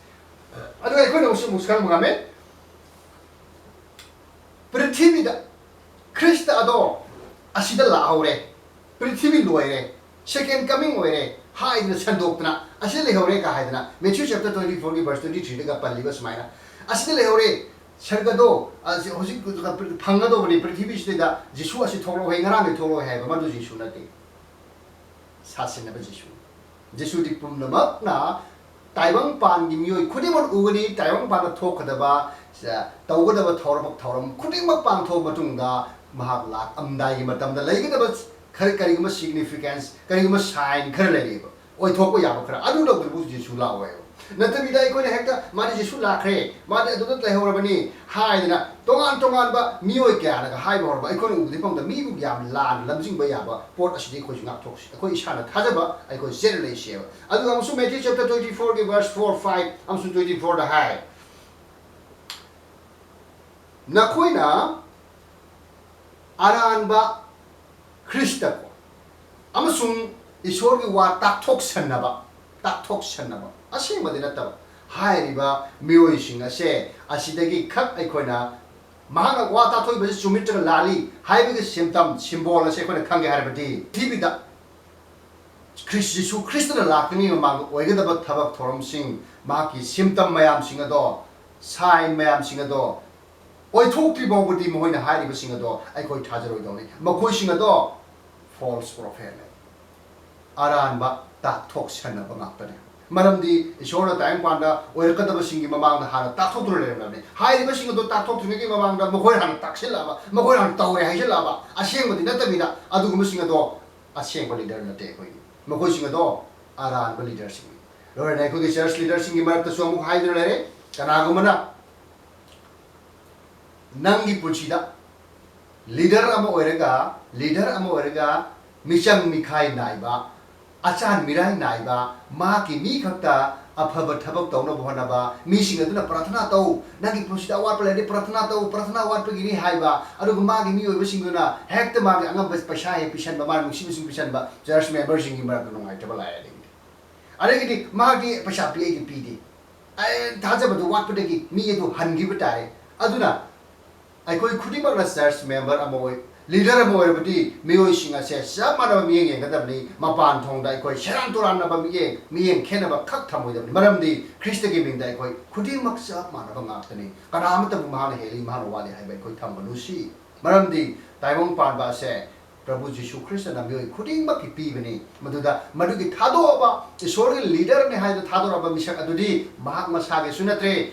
ꯑꯗꯨꯒ ꯑꯩꯈꯣꯏꯅ ꯑꯃꯨꯛꯁꯨ ꯑꯃꯨꯛ ꯈꯪꯕ ꯉꯝꯃꯦ꯫ ꯄ꯭ꯔꯤꯊꯤꯕꯤꯗ ꯈ꯭ꯔꯤꯁꯇ ꯑꯗꯣ ꯑꯁꯤꯗ ꯂꯥꯛꯍꯧꯔꯦ, ꯄ꯭ꯔꯤꯊꯤꯕꯤ ꯂꯣꯏꯔꯦ, ꯁꯦꯀꯦꯟ ꯀꯃꯤꯡ ꯑꯣꯏꯔꯦ ꯍꯥꯏꯗꯅ ꯁꯟꯗꯣꯛꯇꯅ, ꯑꯁꯤꯗ ꯂꯩꯍꯧꯔꯦ ꯀ ꯍꯥꯏꯗꯅ, ꯃꯦꯊ꯭ꯌꯨ ꯆꯦꯞꯇꯔ ꯇ꯭ꯋꯦꯟꯇꯤ ꯐꯣꯔꯒꯤ ꯚꯔꯁ ꯇ꯭ꯋꯦꯟꯇꯤ ꯊ꯭ꯔꯤꯗꯒ ꯄꯜꯂꯤꯕ ꯁꯨꯃꯥꯏꯅ, ꯑꯁꯤꯗ ꯂꯩꯍꯧꯔꯦ, ꯁꯔꯒꯗꯣ ꯑꯁꯤ ꯍꯧꯖꯤꯛ ꯐꯪꯒꯗꯧꯕꯅꯤ, ꯄ꯭ꯔꯤꯊꯤꯕꯤꯁꯤꯗ ꯖꯤꯁꯨ ꯑꯁꯤ ꯊꯣꯛꯂꯛꯑꯣ ꯍꯥꯏ, ꯉꯔꯥꯡꯗꯩ ꯊꯣꯛꯂꯛꯑꯣ ꯍꯥꯏꯕ, ꯃꯗꯨ ꯖꯤꯁꯨ ꯅꯠꯇꯦ꯫ ꯁꯥꯁꯤꯟꯅꯕ ꯖꯤꯁꯨ꯫ ꯖꯤꯁꯨꯗꯤ ꯄꯨꯝꯅꯃꯛꯅ ꯇꯥꯏꯕꯪ ꯄꯥꯟꯒꯤ ꯃꯤꯑꯣꯏ ꯈꯨꯗꯤꯡꯃꯛ ꯎꯒꯅꯤ, ꯇꯥꯏꯕꯪ ꯄꯥꯟꯗ ꯊꯣꯛꯀꯗꯕ, ꯇꯧꯒꯗꯕ ꯊꯧꯔꯝ, ꯊꯧꯔꯝ ꯈꯨꯗꯤꯡꯃꯛ ꯄꯥꯡꯊꯣꯛꯑ ꯃꯇꯨꯡꯗ ꯃꯍꯥꯛ ꯂꯥꯛꯑꯝꯗꯥꯏꯒꯤ ꯃꯇꯝꯗ ꯂꯩꯒꯗꯕ ꯈꯔ, ꯀꯔꯤꯒꯨꯝꯕ ꯁꯤꯒꯅꯤꯐꯤꯀꯦꯟꯁ, ꯀꯔꯤꯒꯨꯝꯕ ꯁꯥꯏꯟ ꯈꯔ ꯂꯩꯔꯤꯕ, ꯑꯣꯏꯊꯣꯛꯄ ꯌꯥꯕ ꯈꯔ, ꯑꯗꯨ ꯇꯧꯗ꯭ꯔꯤꯐꯥꯎ ꯖꯤꯁꯨ ꯂꯥꯛꯑꯣꯏꯕ꯫ ꯅꯠꯇꯕꯤꯗ ꯑꯩꯈꯣꯏꯅ ꯍꯦꯛꯇ "ꯃꯥꯗꯤ ꯖꯤꯁꯨ ꯂꯥꯛꯈ꯭ꯔꯦ, ꯃꯥꯗꯤ ꯑꯗꯨꯗ ꯂꯩꯍꯧꯔꯕꯅꯤ" ꯍꯥꯏꯗꯅ ꯇꯣꯉꯥꯟ ꯇꯣꯉꯥꯟꯕ ꯃꯤꯑꯣꯏ ꯀꯌꯥꯅꯒ ꯍꯥꯏꯕ ꯍꯧꯔꯕ, ꯑꯩꯈꯣꯏꯅ ꯎꯕꯗꯤ ꯐꯪꯗ ꯃꯤꯕꯨ ꯌꯥꯝ ꯂꯥꯟꯅ ꯂꯝꯖꯤꯡꯕ ꯌꯥꯕ ꯄꯣꯠ ꯑꯁꯤꯗꯤ ꯑꯩꯈꯣꯏꯁꯨ ꯉꯥꯛꯊꯣꯛꯁꯤ꯫ ꯑꯩꯈꯣꯏ ꯏꯁꯥꯅ ꯊꯥꯖꯕ ꯑꯩꯈꯣꯏ ꯆꯦꯠꯅ ꯂꯩꯁꯦꯕ꯫ ꯑꯗꯨꯒ ꯑꯃꯨꯛꯁꯨ ꯃꯦꯊ꯭ꯌꯨ ꯆꯦꯞꯇꯔ ꯇ꯭ꯋꯦꯟꯇꯤ ꯐꯣꯔꯒꯤ ꯚꯔꯁ ꯐꯣꯔ, ꯐꯥꯏꯚ ꯑꯃꯁꯨꯡ ꯇ꯭ꯋꯦꯟꯇꯤ ꯐꯣꯔꯗ ꯍꯥꯏ, "ꯅꯈꯣꯏꯅ ꯑꯔꯥꯟꯕ ꯈ꯭ꯔꯤꯁꯇꯀꯣ ꯑꯃꯁꯨꯡ ꯏꯁꯣꯔꯒꯤ ꯋꯥ ꯇꯥꯛꯊꯣꯛꯁꯟꯅꯕ", ꯇꯥꯛꯊꯣꯛꯁꯟꯅꯕ, ꯑꯁꯦꯡꯕꯗꯤ ꯅꯠꯇꯕ, ꯍꯥꯏꯔꯤꯕ ꯃꯤꯑꯣꯏꯁꯤꯡ ꯑꯁꯦ ꯑꯁꯤꯗꯒꯤ ꯈꯛ ꯑꯩꯈꯣꯏꯅ ꯃꯍꯥꯛꯅ ꯋꯥ ꯇꯥꯛꯊꯣꯛꯏꯕꯁꯤ ꯆꯨꯝꯃꯤ ꯅꯠꯇ꯭ꯔꯒ ꯂꯥꯜꯂꯤ ꯍꯥꯏꯕꯒꯤ ꯁꯤꯝꯇꯝ, ꯁꯤꯝꯕꯣꯜ ꯑꯁꯤ ꯑꯩꯈꯣꯏꯅ ꯈꯪꯒꯦ ꯍꯥꯏꯔꯕꯗꯤ, ꯄ꯭ꯔꯤꯊꯤꯕꯤꯗ ꯈ꯭ꯔꯤꯁ, ꯖꯤꯁꯨ ꯈ꯭ꯔꯤꯁꯇꯅ ꯂꯥꯛꯇ꯭ꯔꯤꯉꯩ ꯃꯃꯥꯡꯗ ꯑꯣꯏꯒꯗꯕ ꯊꯕꯛ ꯊꯧꯔꯝꯁꯤꯡ, ꯃꯍꯥꯛꯀꯤ ꯁꯤꯝꯇꯝ ꯃꯌꯥꯝꯁꯤꯡ ꯑꯗꯣ, ꯁꯥꯏꯟ ꯃꯌꯥꯝꯁꯤꯡ ꯑꯗꯣ ꯑꯣꯏꯊꯣꯛꯇ꯭ꯔꯤ ꯐꯥꯎꯕꯗꯤ ꯃꯈꯣꯏꯅ ꯍꯥꯏꯔꯤꯕꯁꯤꯡ ꯑꯗꯣ ꯑꯩꯈꯣꯏ ꯊꯥꯖꯔꯣꯏꯗꯧꯅꯤ꯫ ꯃꯈꯣꯏꯁꯤꯡ ꯑꯗꯣ ꯐꯣꯜꯁ ꯄ꯭ꯔꯣꯐꯦꯠꯅꯦ, ꯑꯔꯥꯟꯕ ꯇꯥꯛꯊꯣꯛꯁꯟꯅꯕ ꯉꯥꯛꯇꯅꯦ꯫ ꯃꯔꯝꯗꯤ ꯏꯁꯣꯔꯅ ꯇꯥꯏꯕꯪꯄꯥꯟꯗ ꯑꯣꯏꯔꯛꯀꯗꯕꯁꯤꯡꯒꯤ ꯃꯃꯥꯡꯗ ꯍꯥꯟꯅ ꯇꯥꯛꯊꯣꯛꯇꯨꯅ ꯂꯩꯔꯝꯂꯕꯅꯤ꯫ ꯍꯥꯏꯔꯤꯕꯁꯤꯡ ꯑꯗꯨ ꯇꯥꯛꯊꯣꯛꯇ꯭ꯔꯤꯉꯩꯒꯤ ꯃꯃꯥꯡꯗ ꯃꯈꯣꯏ ꯍꯥꯟꯅ ꯇꯥꯛꯁꯤꯜꯂꯛꯑꯕ, ꯃꯈꯣꯏ ꯍꯥꯟꯅ ꯇꯧꯔꯦ ꯍꯥꯏꯖꯤꯜꯂꯛꯑꯕ, ꯑꯁꯦꯡꯕꯗꯤ ꯅꯠꯇꯕꯤꯗ꯫ ꯑꯗꯨꯒꯨꯝꯕꯁꯤꯡ ꯑꯗꯣ ꯑꯁꯦꯡꯕ ꯂꯤꯗꯔ ꯅꯠꯇꯦ꯫ ꯑꯩꯈꯣꯏꯒꯤ ꯃꯈꯣꯏꯁꯤꯡ ꯑꯗꯣ ꯑꯔꯥꯟꯕ ꯂꯤꯗꯔꯁꯤꯡꯅꯤ꯫ ꯂꯣꯏꯔꯅ ꯑꯩꯈꯣꯏꯒꯤ ꯆꯔꯆ ꯂꯤꯗꯔꯁꯤꯡꯒꯤ ꯃꯔꯛꯇꯁꯨ ꯑꯃꯨꯛ ꯍꯥꯏꯗꯨꯅ ꯂꯩꯔꯦ, ꯀꯅꯥꯒꯨꯝꯕꯅ ꯅꯪꯒꯤ ꯄꯨꯟꯁꯤꯗ ꯂꯤꯗꯔ ꯑꯃ ꯑꯣꯏꯔꯒ, ꯂꯤꯗꯔ ꯑꯃ ꯑꯣꯏꯔꯒ ꯃꯤꯆꯪ ꯃꯤꯈꯥꯏ ꯅꯥꯏꯕ, ꯑꯆꯥꯟ ꯃꯤꯔꯥꯏ ꯅꯥꯏꯕ, ꯃꯍꯥꯛꯀꯤ ꯃꯤ ꯈꯛꯇ ꯑꯐꯕ ꯊꯕꯛ ꯇꯧꯅꯕ ꯍꯣꯠꯅꯕ, ꯃꯤꯁꯤꯡ ꯑꯗꯨꯅ "ꯄ꯭ꯔꯥꯊꯅꯥ ꯇꯧ, ꯅꯪꯒꯤ ꯄꯨꯟꯁꯤꯗ ꯑꯋꯥꯠꯄ ꯂꯩꯔꯗꯤ ꯄ꯭ꯔꯥꯊꯅꯥ ꯇꯧ, ꯄ꯭ꯔꯥꯊꯅꯥ ꯋꯥꯠꯄꯒꯤꯅꯤ" ꯍꯥꯏꯕ, ꯑꯗꯨꯒ ꯃꯥꯒꯤ ꯃꯤꯑꯣꯏꯕꯁꯤꯡꯗꯨꯅ ꯍꯦꯛꯇ ꯃꯥꯒꯤ ꯑꯉꯝꯕ ꯄꯩꯁꯥ ꯍꯦꯛ ꯄꯤꯁꯟꯕ, ꯃꯥꯅ ꯅꯨꯡꯁꯤꯕꯁꯤꯡ ꯄꯤꯁꯟꯕ, ꯆꯔꯆ ꯃꯦꯝꯕꯔꯁꯤꯡꯒꯤ ꯃꯔꯛꯇ ꯅꯨꯡꯉꯥꯏꯇꯕ ꯂꯥꯛꯑꯦ꯫ ꯑꯗꯒꯤꯗꯤ, ꯑꯗꯒꯤꯗꯤ ꯃꯥꯒꯤ ꯄꯩꯁꯥ ꯄꯤ, ꯑꯩꯒꯤ ꯄꯤꯗꯦ꯫ ꯑꯩ ꯊꯥꯖꯕꯗꯨ ꯋꯥꯠꯄꯗꯒꯤ ꯃꯤ ꯑꯗꯨ ꯍꯟꯈꯤꯕ ꯇꯥꯔꯦ꯫ ꯑꯗꯨꯅ ꯑꯩꯈꯣꯏ ꯈꯨꯗꯤꯡꯃꯛꯅ ꯆꯔꯆ ꯃꯦꯝꯕꯔ ꯑꯃ ꯑꯣꯏ, ꯂꯤꯗꯔ ꯑꯃ ꯑꯣꯏꯔꯕꯗꯤ ꯃꯤꯑꯣꯏꯁꯤꯡ ꯑꯁꯦ ꯆꯞ ꯃꯥꯟꯅꯕ ꯃꯤꯠꯌꯦꯡ ꯌꯦꯡꯒꯗꯕꯅꯤ꯫ ꯃꯄꯥꯟ ꯊꯣꯡꯗ ꯑꯩꯈꯣꯏ ꯁꯦꯔꯥꯟ ꯇꯨꯔꯥꯟꯅꯕ ꯃꯤꯠꯌꯦꯡ, ꯃꯤꯠꯌꯦꯡ ꯈꯦꯠꯅꯕ ꯈꯛ ꯊꯝꯃꯣꯏꯗꯕꯅꯤ꯫ ꯃꯔꯝꯗꯤ ꯈ꯭ꯔꯤꯁꯇꯒꯤ ꯃꯤꯡꯗ ꯑꯩꯈꯣꯏ ꯈꯨꯗꯤꯡꯃꯛ ꯆꯞ ꯃꯥꯟꯅꯕ ꯉꯥꯛꯇꯅꯤ꯫ ꯀꯅꯥ ꯑꯃꯠꯇꯕꯨ ꯃꯍꯥꯛꯅ ꯍꯦꯜꯂꯤ, ꯃꯍꯥꯛꯅ ꯋꯥꯠꯂꯤ ꯍꯥꯏꯕ ꯑꯩꯈꯣꯏ ꯊꯝꯒꯅꯨ ꯁꯤ꯫ ꯃꯔꯝꯗꯤ ꯇꯥꯏꯕꯪ ꯄꯥꯟꯕ ꯑꯁꯦ ꯄ꯭ꯔꯚꯨ ꯖꯤꯁꯨ ꯈ꯭ꯔꯤꯁꯇꯅ ꯃꯤꯑꯣꯏ ꯈꯨꯗꯤꯡꯃꯛꯀꯤ ꯄꯤꯕꯅꯤ꯫ ꯃꯗꯨꯗ ꯃꯗꯨꯒꯤ ꯊꯥꯗꯣꯛꯑꯕ, ꯏꯁꯣꯔꯒꯤ ꯂꯤꯗꯔꯅꯤ ꯍꯥꯏꯗꯨꯅ ꯊꯥꯗꯣꯔꯛꯑꯕ ꯃꯤꯁꯛ ꯑꯗꯨꯗꯤ ꯃꯍꯥꯛ ꯃꯁꯥꯒꯤꯁꯨ ꯅꯠꯇ꯭ꯔꯦ,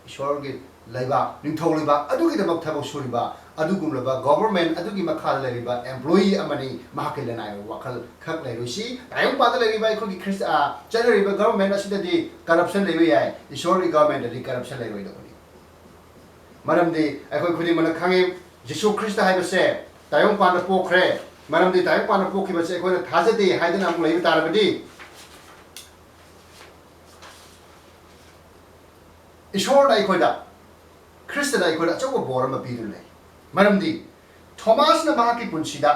ꯏꯁꯣꯔꯒꯤ ꯂꯩꯕꯥꯛ, ꯅꯤꯡꯊꯧ ꯂꯩꯕꯥꯛ ꯑꯗꯨꯒꯤꯗꯃꯛ ꯊꯕꯛ ꯁꯨꯔꯤꯕ, ꯑꯗꯨꯒꯨꯝꯂꯕ ꯒꯣꯚꯔꯟꯃꯦꯟꯠ ꯑꯗꯨꯒꯤ ꯃꯈꯥꯗ ꯂꯩꯔꯤꯕ ꯑꯦꯝꯄ꯭ꯂꯣꯌꯤ ꯑꯃꯅꯤ꯫ ꯃꯍꯥꯛꯀꯤ ꯂꯅꯥꯏ ꯑꯣꯏꯕ ꯋꯥꯈꯜ ꯈꯛ ꯂꯩꯔꯣꯏꯁꯤ꯫ ꯇꯥꯏꯕꯪꯄꯥꯟꯗ ꯂꯩꯔꯤꯕ ꯑꯩꯈꯣꯏꯒꯤ ꯈ꯭ꯔꯤꯁ-, ꯑ, ꯆꯠꯅꯔꯤꯕ ꯒꯣꯚꯔꯟꯃꯦꯟꯠ ꯑꯁꯤꯗꯗꯤ ꯀꯔꯞꯁꯟ ꯂꯩꯕ ꯌꯥꯏ, ꯏꯁꯣꯔꯒꯤ ꯒꯣꯚꯔꯟꯃꯦꯟꯠꯇꯗꯤ ꯀꯔꯞꯁꯟ ꯂꯩꯔꯣꯏꯗꯧꯕꯅꯤ꯫ ꯃꯔꯝꯗꯤ ꯑꯩꯈꯣꯏ ꯈꯨꯗꯤꯡꯃꯛꯅ ꯈꯪꯉꯤ, ꯖꯤꯁꯨ ꯈ꯭ꯔꯤꯁꯇ ꯍꯥꯏꯕꯁꯦ ꯇꯥꯏꯕꯪꯄꯥꯟꯗ ꯄꯣꯛꯈ꯭ꯔꯦ꯫ ꯃꯔꯝꯗꯤ ꯇꯥꯏꯕꯪꯄꯥꯟꯗ ꯄꯣꯛꯈꯤꯕꯁꯦ ꯑꯩꯈꯣꯏꯅ ꯊꯥꯖꯗꯦ ꯍꯥꯏꯗꯅ ꯑꯃꯨꯛ ꯂꯩꯕ ꯇꯥꯔꯕꯗꯤ, ꯏꯁꯣꯔꯅ ꯑꯩꯈꯣꯏꯗ, ꯈ꯭ꯔꯤꯁꯇꯅ ꯑꯩꯈꯣꯏꯗ ꯑꯆꯧꯕ ꯕꯣꯔ ꯑꯃ ꯄꯤꯗꯨꯅ ꯂꯩ꯫ ꯃꯔꯝꯗꯤ ꯊꯣꯃꯥꯁꯅ ꯃꯍꯥꯛꯀꯤ ꯄꯨꯟꯁꯤꯗ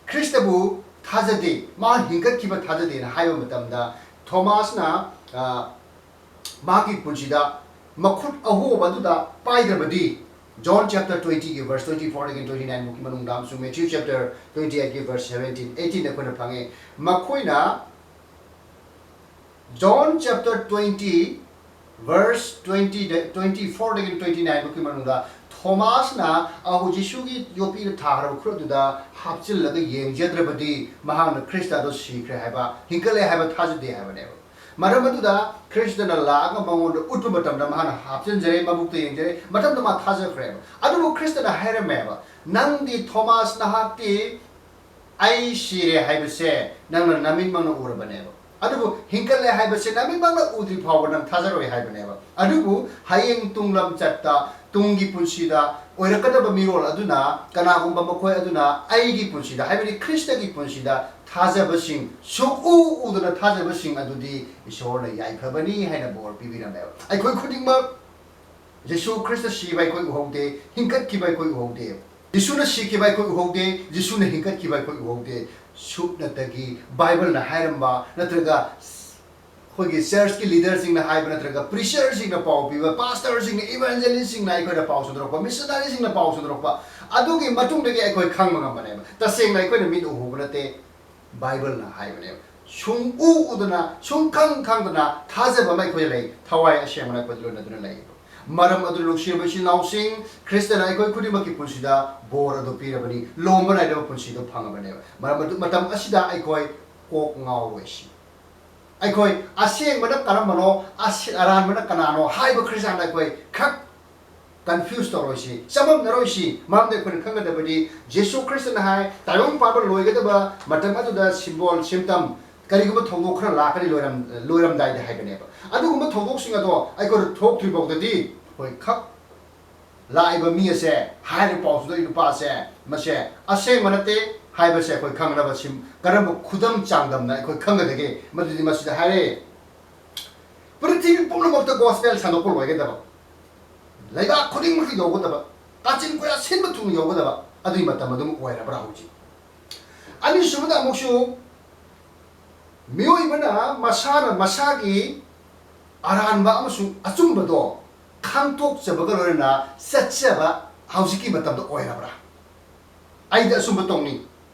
ꯈ꯭ꯔꯤꯁꯇꯕꯨ ꯊꯥꯖꯗꯦ, ꯃꯥ ꯍꯤꯡꯒꯠꯈꯤꯕ ꯊꯥꯖꯗꯦꯅ ꯍꯥꯏꯕ ꯃꯇꯝꯗ, ꯊꯣꯃꯥꯁꯅ, ꯑ, ꯃꯍꯥꯛꯀꯤ ꯄꯨꯟꯁꯤꯗ ꯃꯈꯨꯠ ꯑꯍꯣꯕ ꯑꯗꯨꯗ ꯄꯥꯏꯗ꯭ꯔꯕꯗꯤ, John chapter twenty ꯒꯤ verse twenty four ꯗꯒꯤ twenty nine ꯐꯥꯎꯒꯤ ꯃꯅꯨꯡꯗ, ꯑꯃꯁꯨꯡ Matthew chapter twenty eight ꯒꯤ verse seventeen, eighteen ꯑꯩꯈꯣꯏꯅ ꯐꯪꯉꯦ꯫ ꯃꯈꯣꯏꯅ, John chapter twenty verse twenty ꯗ, twenty four ꯗꯒꯤ twenty nine ꯐꯥꯎꯒꯤ ꯃꯅꯨꯡꯗ, ꯊꯣꯃꯥꯁꯅ ꯑꯍꯨ ꯖꯤꯁꯨꯒꯤ ꯌꯣꯠꯄꯤꯗ ꯊꯥꯈ꯭ꯔꯕ ꯈꯨꯔꯨꯞ ꯑꯗꯨꯗ ꯍꯥꯞꯆꯤꯜꯂꯒ ꯌꯦꯡꯖꯗ꯭ꯔꯕꯗꯤ, ꯃꯍꯥꯛꯅ ꯈ꯭ꯔꯤꯁꯇ ꯑꯗꯨ ꯁꯤꯈ꯭ꯔꯦ ꯍꯥꯏꯕ, ꯍꯤꯡꯒꯠꯂꯦ ꯍꯥꯏꯕ ꯊꯥꯖꯗꯦ ꯍꯥꯏꯕꯅꯦꯕ꯫ ꯃꯔꯝ ꯑꯗꯨꯗ ꯈ꯭ꯔꯤꯁꯇꯅ ꯂꯥꯛꯑꯒ ꯃꯉꯣꯟꯗ ꯎꯠꯄ ꯃꯇꯝꯗ ꯃꯥꯅ ꯍꯥꯞꯆꯤꯟꯖꯔꯦ, ꯃꯕꯨꯛꯇ ꯌꯦꯡꯖꯔꯦ, ꯃꯇꯝꯗ ꯃꯥ ꯊꯥꯖꯈ꯭ꯔꯦꯕ꯫ ꯑꯗꯨꯕꯨ ꯈ꯭ꯔꯤꯁꯇꯅ ꯍꯥꯏꯔꯝꯃꯦꯕ, "ꯅꯪꯗꯤ ꯊꯣꯃꯥꯁ, ꯅꯍꯥꯛꯇꯤ ꯑꯩ ꯁꯤꯔꯦ ꯍꯥꯏꯕꯁꯦ ꯅꯪꯅ ꯅꯃꯤꯠꯃꯛꯅ ꯎꯔꯕꯅꯦꯕ, ꯑꯗꯨꯕꯨ ꯍꯤꯡꯒꯠꯂꯦ ꯍꯥꯏꯕꯁꯦ ꯅꯃꯤꯠꯃꯛꯅ ꯎꯗ꯭ꯔꯤ ꯐꯥꯎꯕ ꯅꯪ ꯊꯥꯖꯔꯣꯏ" ꯍꯥꯏꯕꯅꯦꯕ꯫ ꯑꯗꯨꯕꯨ ꯍꯌꯦꯡ ꯇꯨꯡꯂꯝꯆꯠꯇ, ꯇꯨꯡꯒꯤ ꯄꯨꯟꯁꯤꯗ ꯑꯣꯏꯔꯛꯀꯗꯕ ꯃꯤꯔꯣꯜ ꯑꯗꯨꯅ, ꯀꯅꯥꯒꯨꯝꯕ ꯃꯈꯣꯏ ꯑꯗꯨꯅ ꯑꯩꯒꯤ ꯄꯨꯟꯁꯤꯗ, ꯍꯥꯏꯕꯗꯤ ꯈ꯭ꯔꯤꯁꯇꯒꯤ ꯄꯨꯟꯁꯤꯗ ꯊꯥꯖꯕꯁꯤꯡ, ꯁꯨꯛꯎ ꯎꯗꯅ ꯊꯥꯖꯕꯁꯤꯡ ꯑꯗꯨꯗꯤ ꯏꯁꯣꯔꯅ ꯌꯥꯏꯐꯕꯅꯤ ꯍꯥꯏꯅ ꯕꯣꯔ ꯄꯤꯕꯤꯔꯝꯃꯦꯕ꯫ ꯑꯩꯈꯣꯏ ꯈꯨꯗꯤꯡꯃꯛ ꯌꯦꯁꯨ ꯈ꯭ꯔꯤꯁꯇ ꯁꯤꯕ ꯑꯩꯈꯣꯏ ꯎꯍꯧꯗꯦ, ꯍꯤꯡꯒꯠꯈꯤꯕ ꯑꯩꯈꯣꯏ ꯎꯍꯧꯗꯦ꯫ ꯌꯦꯁꯨꯅ ꯁꯤꯈꯤꯕ ꯑꯩꯈꯣꯏ ꯎꯍꯧꯗꯦ, ꯌꯦꯁꯨꯅ ꯍꯤꯡꯒꯠꯈꯤꯕ ꯑꯩꯈꯣꯏ ꯎꯍꯧꯗꯦ꯫ ꯁꯨꯞꯅꯇꯒꯤ ꯕꯥꯏꯕꯜꯅ ꯍꯥꯏꯔꯝꯕ, ꯅꯠꯇ꯭ꯔꯒ ꯑꯩꯈꯣꯏꯒꯤ ꯆꯔꯆꯀꯤ ꯂꯤꯗꯔꯁꯤꯡꯅ ꯍꯥꯏꯕ, ꯅꯠꯇ꯭ꯔꯒ ꯄ꯭ꯔꯤꯆꯔꯁꯤꯡꯅ ꯄꯥꯎ ꯄꯤꯕ, ꯄꯥꯁꯇꯔꯁꯤꯡꯅ, ꯏꯚꯥꯟꯖꯦꯂꯤꯁꯁꯤꯡꯅ ꯑꯩꯈꯣꯏꯗ ꯄꯥꯎ ꯁꯟꯗꯣꯔꯛꯄ, ꯃꯤꯁꯅꯔꯤꯁꯤꯡꯅ ꯄꯥꯎ ꯁꯟꯗꯣꯔꯛꯄ, ꯑꯗꯨꯒꯤ ꯃꯇꯨꯡꯗꯒꯤ ꯑꯩꯈꯣꯏ ꯈꯪꯕ ꯉꯝꯕꯅꯦꯕ꯫ ꯇꯁꯦꯡꯅ ꯑꯩꯈꯣꯏꯅ ꯃꯤꯠ ꯎꯍꯧꯕ ꯅꯠꯇꯦ, ꯕꯥꯏꯕꯜꯅ ꯍꯥꯏꯕꯅꯦꯕ꯫ ꯁꯨꯡꯎ ꯎꯗꯅ, ꯁꯨꯡꯈꯪ ꯈꯪꯗꯅ ꯊꯥꯖꯕ ꯑꯃ ꯑꯩꯈꯣꯏꯗ ꯂꯩ, ꯊꯋꯥꯏ ꯑꯁꯦꯡꯕꯅ ꯑꯩꯈꯣꯏꯗ ꯂꯣꯏꯅꯗꯨꯅ ꯂꯩ꯫ ꯃꯔꯝ ꯑꯗꯨꯅ, ꯅꯨꯡꯁꯤꯔꯕ ꯏꯆꯤꯜ ꯏꯅꯥꯎꯁꯤꯡ, ꯈ꯭ꯔꯤꯁꯇꯅ ꯑꯩꯈꯣꯏ ꯈꯨꯗꯤꯡꯃꯛꯀꯤ ꯄꯨꯟꯁꯤꯗ ꯕꯣꯔ ꯑꯗꯨ ꯄꯤꯔꯕꯅꯤ, ꯂꯣꯝꯕ ꯅꯥꯏꯗꯕ ꯄꯨꯟꯁꯤꯗꯨ ꯐꯪꯉꯕꯅꯦꯕ꯫ ꯃꯔꯝ ꯑꯗꯨ, ꯃꯇꯝ ꯑꯁꯤꯗ ꯑꯩꯈꯣꯏ ꯀꯣꯛ ꯉꯥꯎꯔꯣꯏꯁꯤ꯫ ꯑꯩꯈꯣꯏ ꯑꯁꯦꯡꯕꯅ ꯀꯔꯝꯕꯅꯣ, ꯑꯁ-, ꯑꯔꯥꯟꯕꯅ ꯀꯅꯥꯅꯣ ꯍꯥꯏꯕ ꯈ꯭ꯔꯤꯁꯇꯥꯟꯗ ꯑꯩꯈꯣꯏ ꯈꯛ ꯀꯟꯐ꯭ꯌꯨꯁ ꯇꯧꯔꯣꯏꯁꯤ, ꯆꯃꯝꯅꯔꯣꯏꯁꯤ꯫ ꯃꯔꯝꯗꯤ ꯑꯩꯈꯣꯏꯅ ꯈꯪꯒꯗꯕꯗꯤ, ꯖꯦꯁꯨ ꯈ꯭ꯔꯤꯁꯇꯅ ꯍꯥꯏ, ꯇꯥꯏꯕꯪ ꯄꯥꯟꯕ ꯂꯣꯏꯒꯗꯕ ꯃꯇꯝ ꯑꯗꯨꯗ ꯁꯤꯝꯕꯣꯜ, ꯁꯤꯝꯇꯝ, ꯀꯔꯤꯒꯨꯝꯕ ꯊꯧꯗꯣꯛ ꯈꯔ ꯂꯥꯛꯀꯅꯤ, ꯂꯣꯏꯔꯝ-, ꯂꯣꯏꯔꯝꯗꯥꯏꯗ ꯍꯥꯏꯕꯅꯦꯕ꯫ ꯑꯗꯨꯒꯨꯝꯕ ꯊꯧꯗꯣꯛꯁꯤꯡ ꯑꯗꯣ ꯑꯩꯈꯣꯏꯗ ꯊꯣꯛꯇ꯭ꯔꯤ ꯐꯥꯎꯗꯗꯤ, ꯑꯩꯈꯣꯏ ꯈꯛ ꯂꯥꯛꯏꯕ ꯃꯤ ꯑꯁꯦ, ꯍꯥꯏꯔꯤꯕ ꯄꯥꯎ ꯁꯟꯗꯣꯛꯏ ꯅꯨꯄꯥ ꯑꯁꯦ, ꯃꯁꯦ ꯑꯁꯦꯡꯕ ꯅꯠꯇꯦ ꯍꯥꯏꯕꯁꯦ ꯑꯩꯈꯣꯏ ꯈꯪꯅꯕ ꯁꯤꯝ-, ꯀꯔꯝꯕ ꯈꯨꯗꯝ ꯆꯥꯡꯗꯝꯅ ꯑꯩꯈꯣꯏ ꯈꯪꯒꯗꯒꯦ? ꯃꯗꯨꯗꯤ ꯃꯁꯤꯗ ꯍꯥꯏꯔꯦ, ꯄ꯭ꯔꯤꯊꯤꯕꯤ ꯄꯨꯝꯅꯃꯛꯇ ꯒꯣꯁꯄꯦꯜ ꯁꯟꯗꯣꯛꯄ ꯂꯣꯏꯒꯗꯕ, ꯂꯩꯕꯥꯛ ꯈꯨꯗꯤꯡꯃꯛꯇ ꯌꯧꯒꯗꯕ, ꯀꯥꯆꯤꯟ ꯀꯣꯌꯥ ꯁꯤꯟꯕ ꯊꯨꯡꯅ ꯌꯧꯒꯗꯕ, ꯑꯗꯨꯒꯤ ꯃꯇꯝ ꯑꯗꯨꯝ ꯑꯣꯏꯔꯕ꯭ꯔꯥ ꯍꯧꯖꯤꯛ? ꯑꯅꯤꯁꯨꯕꯗ ꯑꯃꯨꯛꯁꯨ, ꯃꯤꯑꯣꯏꯕꯅ ꯃꯁꯥꯅ ꯃꯁꯥꯒꯤ ꯑꯔꯥꯟꯕ ꯑꯃꯁꯨꯡ ꯑꯆꯨꯝꯕꯗꯣ ꯈꯪꯗꯣꯛꯆꯕꯒ ꯂꯣꯏꯅꯅ ꯆꯠꯆꯕ ꯍꯧꯖꯤꯛꯀꯤ ꯃꯇꯝꯗ ꯑꯣꯏꯔꯕ꯭ꯔꯥ? ꯑꯩꯗꯤ ꯑꯆꯨꯝꯕ ꯇꯧꯅꯤ,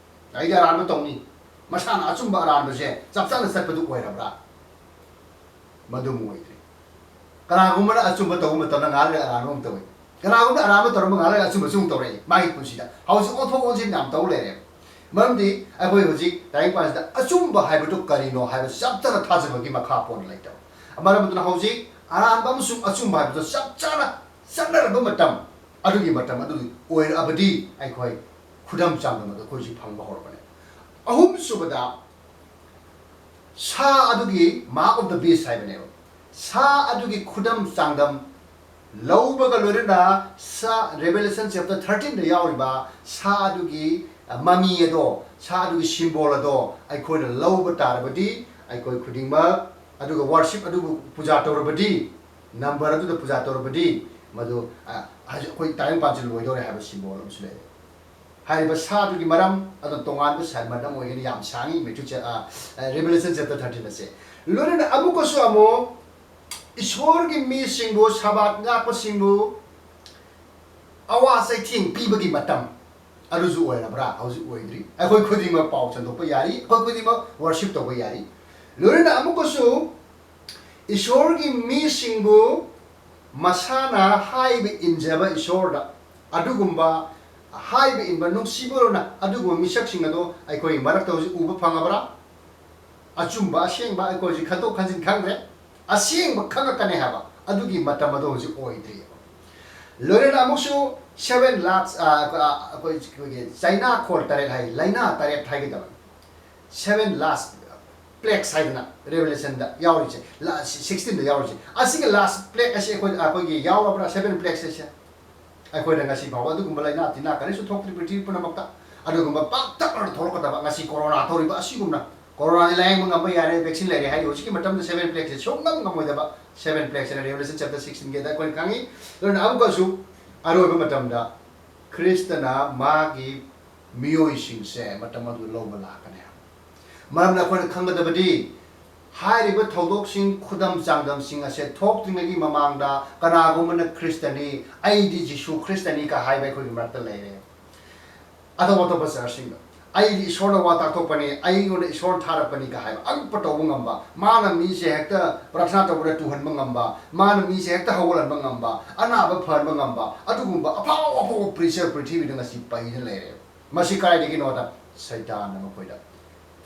ꯑꯩꯗꯤ ꯑꯔꯥꯟꯕ ꯇꯧꯅꯤ, ꯃꯁꯥꯅ ꯑꯆꯨꯝꯕ ꯑꯔꯥꯟꯕꯁꯦ ꯆꯞ ꯆꯥꯅ ꯆꯠꯄꯗꯨ ꯑꯣꯏꯔꯕ꯭ꯔꯥ? ꯃꯗꯨ ꯑꯃꯨꯛ ꯑꯣꯏꯗ꯭ꯔꯦ꯫ ꯀꯅꯥꯒꯨꯝꯕꯅ ꯑꯆꯨꯝꯕ ꯇꯧꯕ ꯃꯇꯝꯗ ꯉꯥꯏꯍꯥꯛ ꯂꯩꯔꯒ ꯑꯔꯥꯟꯕ ꯑꯃꯨꯛ ꯇꯧꯏ, ꯀꯅꯥꯒꯨꯝꯕꯅ ꯑꯔꯥꯟꯕ ꯇꯧꯔꯝꯕ ꯉꯥꯏꯍꯥꯛ ꯂꯩꯔꯒ ꯑꯆꯨꯝꯕꯁꯨ ꯑꯃꯨꯛ ꯇꯧꯔꯛꯏ꯫ ꯃꯥꯒꯤ ꯄꯨꯟꯁꯤꯗ ꯍꯧꯖꯤꯛ ꯑꯣꯟꯊꯣꯛ ꯑꯣꯟꯁꯤꯟ ꯌꯥꯝ ꯇꯧ ꯂꯩꯔꯦ꯫ ꯃꯔꯝꯗꯤ ꯑꯩꯈꯣꯏ ꯍꯧꯖꯤꯛ ꯇꯥꯏꯕꯪꯄꯥꯟꯁꯤꯗ ꯑꯆꯨꯝꯕ ꯍꯥꯏꯕꯗꯨ ꯀꯔꯤꯅꯣ ꯍꯥꯏꯕ ꯆꯞ ꯆꯥꯅ ꯊꯥꯖꯕꯒꯤ ꯃꯈꯥ ꯄꯣꯟꯅ ꯂꯩꯇꯕ꯫ ꯃꯔꯝ ꯑꯗꯨꯅ ꯍꯧꯖꯤꯛ ꯑꯔꯥꯟꯕ ꯑꯃꯁꯨꯡ ꯑꯆꯨꯝꯕ ꯍꯥꯏꯕꯗꯨ ꯆꯞ ꯆꯥꯅ ꯆꯠꯅꯔꯕ ꯃꯇꯝ, ꯑꯗꯨꯒꯤ ꯃꯇꯝ ꯑꯗꯨꯒꯤ ꯑꯣꯏꯔꯛꯑꯕꯗꯤ ꯑꯩꯈꯣꯏ ꯈꯨꯗꯝ ꯆꯥꯡꯗꯝ ꯑꯗꯨ ꯑꯩꯈꯣꯏ ꯍꯧꯖꯤꯛ ꯐꯪꯕ ꯍꯧꯔꯕꯅꯦ꯫ ꯑꯍꯨꯝꯁꯨꯕꯗ, ꯁꯥ ꯑꯗꯨꯒꯤ mark of the beast ꯍꯥꯏꯕꯅꯦꯕ꯫ ꯁꯥ ꯑꯗꯨꯒꯤ ꯈꯨꯗꯝ ꯆꯥꯡꯗꯝ ꯂꯧꯕꯒ ꯂꯣꯏꯅꯅ ꯁꯥ, Revelation chapter thirteen ꯗ ꯌꯥꯎꯔꯤꯕ ꯁꯥ ꯑꯗꯨꯒꯤ, ꯑ, ꯃꯃꯤ ꯑꯗꯣ, ꯁꯥ ꯑꯗꯨꯒꯤ symbol ꯑꯗꯣ ꯑꯩꯈꯣꯏꯅ ꯂꯧꯕ ꯇꯥꯔꯕꯗꯤ, ꯑꯩꯈꯣꯏ ꯈꯨꯗꯤꯡꯃꯛ, ꯑꯗꯨꯒ worship ꯑꯗꯨꯕꯨ ꯄꯨꯖꯥ ꯇꯧꯔꯕꯗꯤ, number ꯑꯗꯨꯗ ꯄꯨꯖꯥ ꯇꯧꯔꯕꯗꯤ, ꯃꯗꯨ, ꯑ, ꯍꯧꯖꯤꯛ ꯑꯩꯈꯣꯏ ꯇꯥꯏꯕꯪꯄꯥꯟꯁꯤ ꯂꯣꯏꯗꯧꯔꯦ ꯍꯥꯏꯕ symbol ꯑꯃꯁꯨ ꯂꯩ꯫ ꯍꯥꯏꯔꯤꯕ ꯁꯥꯗꯨꯒꯤ ꯃꯔꯝ ꯑꯗꯨ ꯇꯣꯉꯥꯟꯕ sermon ꯑꯃ ꯑꯣꯏꯒꯅꯤ, ꯌꯥꯝ ꯁꯥꯡꯉꯤ, Matthew ꯆꯦ-, ꯑ, ꯑ, Revelation chapter thirteen ꯑꯁꯦ꯫ ꯂꯣꯏꯅꯅ ꯑꯃꯨꯛꯀꯁꯨ ꯑꯃꯨꯛ ꯏꯁꯣꯔꯒꯤ ꯃꯤꯁꯤꯡꯕꯨ, ꯁꯕꯥꯠ ꯉꯥꯛꯄꯁꯤꯡꯕꯨ ꯑꯋꯥ ꯆꯩꯊꯦꯡ ꯄꯤꯕꯒꯤ ꯃꯇꯝ ꯑꯗꯨꯁꯨ ꯑꯣꯏꯔꯕ꯭ꯔꯥ? ꯍꯧꯖꯤꯛ ꯑꯣꯏꯗ꯭ꯔꯤ꯫ ꯑꯩꯈꯣꯏ ꯈꯨꯗꯤꯡꯃꯛ ꯄꯥꯎ ꯁꯟꯗꯣꯛꯄ ꯌꯥꯔꯤ, ꯑꯩꯈꯣꯏ ꯈꯨꯗꯤꯡꯃꯛ worship ꯇꯧꯕ ꯌꯥꯔꯤ꯫ ꯂꯣꯏꯅꯅ ꯑꯃꯨꯛꯀꯁꯨ ꯏꯁꯣꯔꯒꯤ ꯃꯤꯁꯤꯡꯕꯨ ꯃꯁꯥꯅ ꯍꯥꯏꯕ ꯏꯟꯖꯕ ꯏꯁꯣꯔꯗ ꯑꯗꯨꯒꯨꯝꯕ ꯍꯥꯏꯕ ꯏꯟꯕ ꯅꯨꯡꯁꯤꯕ ꯂꯣꯏꯅ ꯑꯗꯨꯒꯨꯝꯕ ꯃꯤꯁꯛꯁꯤꯡ ꯑꯗꯣ ꯑꯩꯈꯣꯏ ꯃꯔꯛꯇ ꯍꯧꯖꯤꯛ ꯎꯕ ꯐꯪꯉꯕ꯭ꯔꯥ? ꯑꯆꯨꯝꯕ ꯑꯁꯦꯡꯕ ꯑꯩꯈꯣꯏ ꯍꯧꯖꯤꯛ ꯈꯟꯗꯣꯛ ꯈꯟꯖꯤꯟ ꯈꯪꯗ꯭ꯔꯦ꯫ ꯑꯁꯦꯡꯕ ꯈꯪꯉꯛꯀꯅꯤ ꯍꯥꯏꯕ ꯑꯗꯨꯒꯤ ꯃꯇꯝ ꯑꯗꯣ ꯍꯧꯖꯤꯛ ꯑꯣꯏꯗ꯭ꯔꯤꯑꯕ꯫ ꯂꯣꯏꯅꯅ ꯑꯃꯨꯛꯁꯨ seven lakhs, ꯑ, ꯑ, ꯑꯩꯈꯣꯏ, ꯑꯩꯈꯣꯏꯒꯤ ꯆꯩꯅꯥ ꯈꯣꯜ ꯇꯔꯦꯠ ꯍꯥꯏ, ꯂꯥꯏꯅꯥ ꯇꯔꯦꯠ ꯍꯥꯏꯒꯗꯕꯅꯤ꯫ Seven last plagues ꯍꯥꯏꯗꯅ Revelation ꯗ ꯌꯥꯎꯔꯤꯁꯦ, ꯂꯥ-, sixteen ꯗ ꯌꯥꯎꯔꯤꯁꯦ꯫ ꯑꯁꯤꯒꯤ last plague ꯑꯁꯤ ꯑꯩꯈꯣꯏ, ꯑꯩꯈꯣꯏꯒꯤ ꯌꯥꯎꯔꯕ꯭ರಾ? Seven plagues ꯑꯁꯦ꯫ ꯑꯩꯈꯣꯏꯗ ꯉꯁꯤ ꯐꯥꯎꯕ ꯑꯗꯨꯒꯨꯝꯕ ꯂꯥꯏꯅꯥ ꯇꯤꯟꯅꯥ ꯀꯔꯤꯁꯨ ꯊꯣꯛꯇ꯭ꯔꯤ ꯄ꯭ꯔꯤꯊꯤꯕꯤ ꯄꯨꯝꯅꯃꯛꯇ꯫ ꯑꯗꯨꯒꯨꯝꯕ ꯄꯥꯛꯇꯛꯅꯅ ꯊꯣꯛꯂꯛꯀꯗꯕ ꯉꯁꯤ corona ꯊꯣꯛꯂꯤꯕ ꯑꯁꯤꯒꯨꯝꯅ꯫ Corona ꯗꯤ ꯂꯥꯌꯦꯡꯕ ꯉꯝꯕ ꯌꯥꯔꯦ, vaccine ꯂꯩꯔꯦ ꯍꯥꯏꯔꯤ꯫ ꯍꯧꯖꯤꯛꯀꯤ ꯃꯇꯝꯗ seven plague ꯁꯦ ꯁꯨꯡꯉꯝ ꯉꯝꯃꯣꯏꯗꯕ seven plague ꯁꯤꯅ Revelation chapter sixteen ꯒꯤꯗ ꯑꯩꯈꯣꯏꯅ ꯈꯪꯉꯤ꯫ ꯑꯗꯨꯅ ꯑꯃꯨꯛꯀꯁꯨ ꯑꯔꯣꯏꯕ ꯃꯇꯝꯗ ꯈ꯭ꯔꯤꯁꯇꯅ ꯃꯥꯒꯤ ꯃꯤꯑꯣꯏꯁꯤꯡꯁꯦ ꯃꯇꯝ ꯑꯗꯨ ꯂꯧꯕ ꯂꯥꯛꯀꯅꯤ꯫ ꯃꯔꯝꯅ ꯑꯩꯈꯣꯏꯅ ꯈꯪꯒꯗꯕꯗꯤ ꯍꯥꯏꯔꯤꯕ ꯊꯧꯗꯣꯛꯁꯤꯡ, ꯈꯨꯗꯝ ꯆꯥꯡꯗꯝꯁꯤꯡ ꯑꯁꯦ ꯊꯣꯛꯇ꯭ꯔꯤꯉꯩꯒꯤ ꯃꯃꯥꯡꯗ ꯀꯅꯥꯒꯨꯝꯕꯅ ꯈ꯭ꯔꯤꯁꯇꯅꯤ, "ꯑꯩꯗꯤ ꯖꯤꯁꯨ ꯈ꯭ꯔꯤꯁꯇꯅꯤ" ꯀ ꯍꯥꯏꯕ ꯑꯩꯈꯣꯏꯒꯤ ꯃꯔꯛꯇ ꯂꯩꯔꯦ꯫ ꯑꯇꯣꯞ ꯑꯇꯣꯞꯄ church ꯁꯤꯡꯗ, "ꯑꯩꯗꯤ ꯏꯁꯣꯔꯅ ꯋꯥ ꯇꯥꯛꯊꯣꯛꯄꯅꯤ, ꯑꯩꯉꯣꯟꯗ ꯏꯁꯣꯔꯅ ꯊꯥꯔꯛꯄꯅꯤ" ꯀ ꯍꯥꯏꯕ ꯑꯉꯛꯄ ꯇꯧꯕ ꯉꯝꯕ, ꯃꯥꯅ ꯃꯤꯁꯦ ꯍꯦꯛꯇ ꯄ꯭ꯔꯥꯊꯅꯥ ꯇꯧꯕꯗ ꯇꯨꯍꯟꯕ ꯉꯝꯕ, ꯃꯥꯅ ꯃꯤꯁꯦ ꯍꯦꯛꯇ ꯍꯧꯒꯠꯍꯟꯕ ꯉꯝꯕ, ꯑꯅꯥꯕ ꯐꯍꯟꯕ ꯉꯝꯕ, ꯑꯗꯨꯒꯨꯝꯕ ꯑꯐꯥꯎ ꯑꯐꯥꯎꯕ preacher ꯄ꯭ꯔꯤꯊꯤꯕꯤꯗ ꯉꯁꯤ ꯄꯩꯗꯨꯅ ꯂꯩꯔꯦ꯫ ꯃꯁꯤ ꯀꯗꯥꯏꯗꯒꯤꯅꯣꯗ, ꯁꯩꯇꯥꯟꯅ ꯃꯈꯣꯏꯗ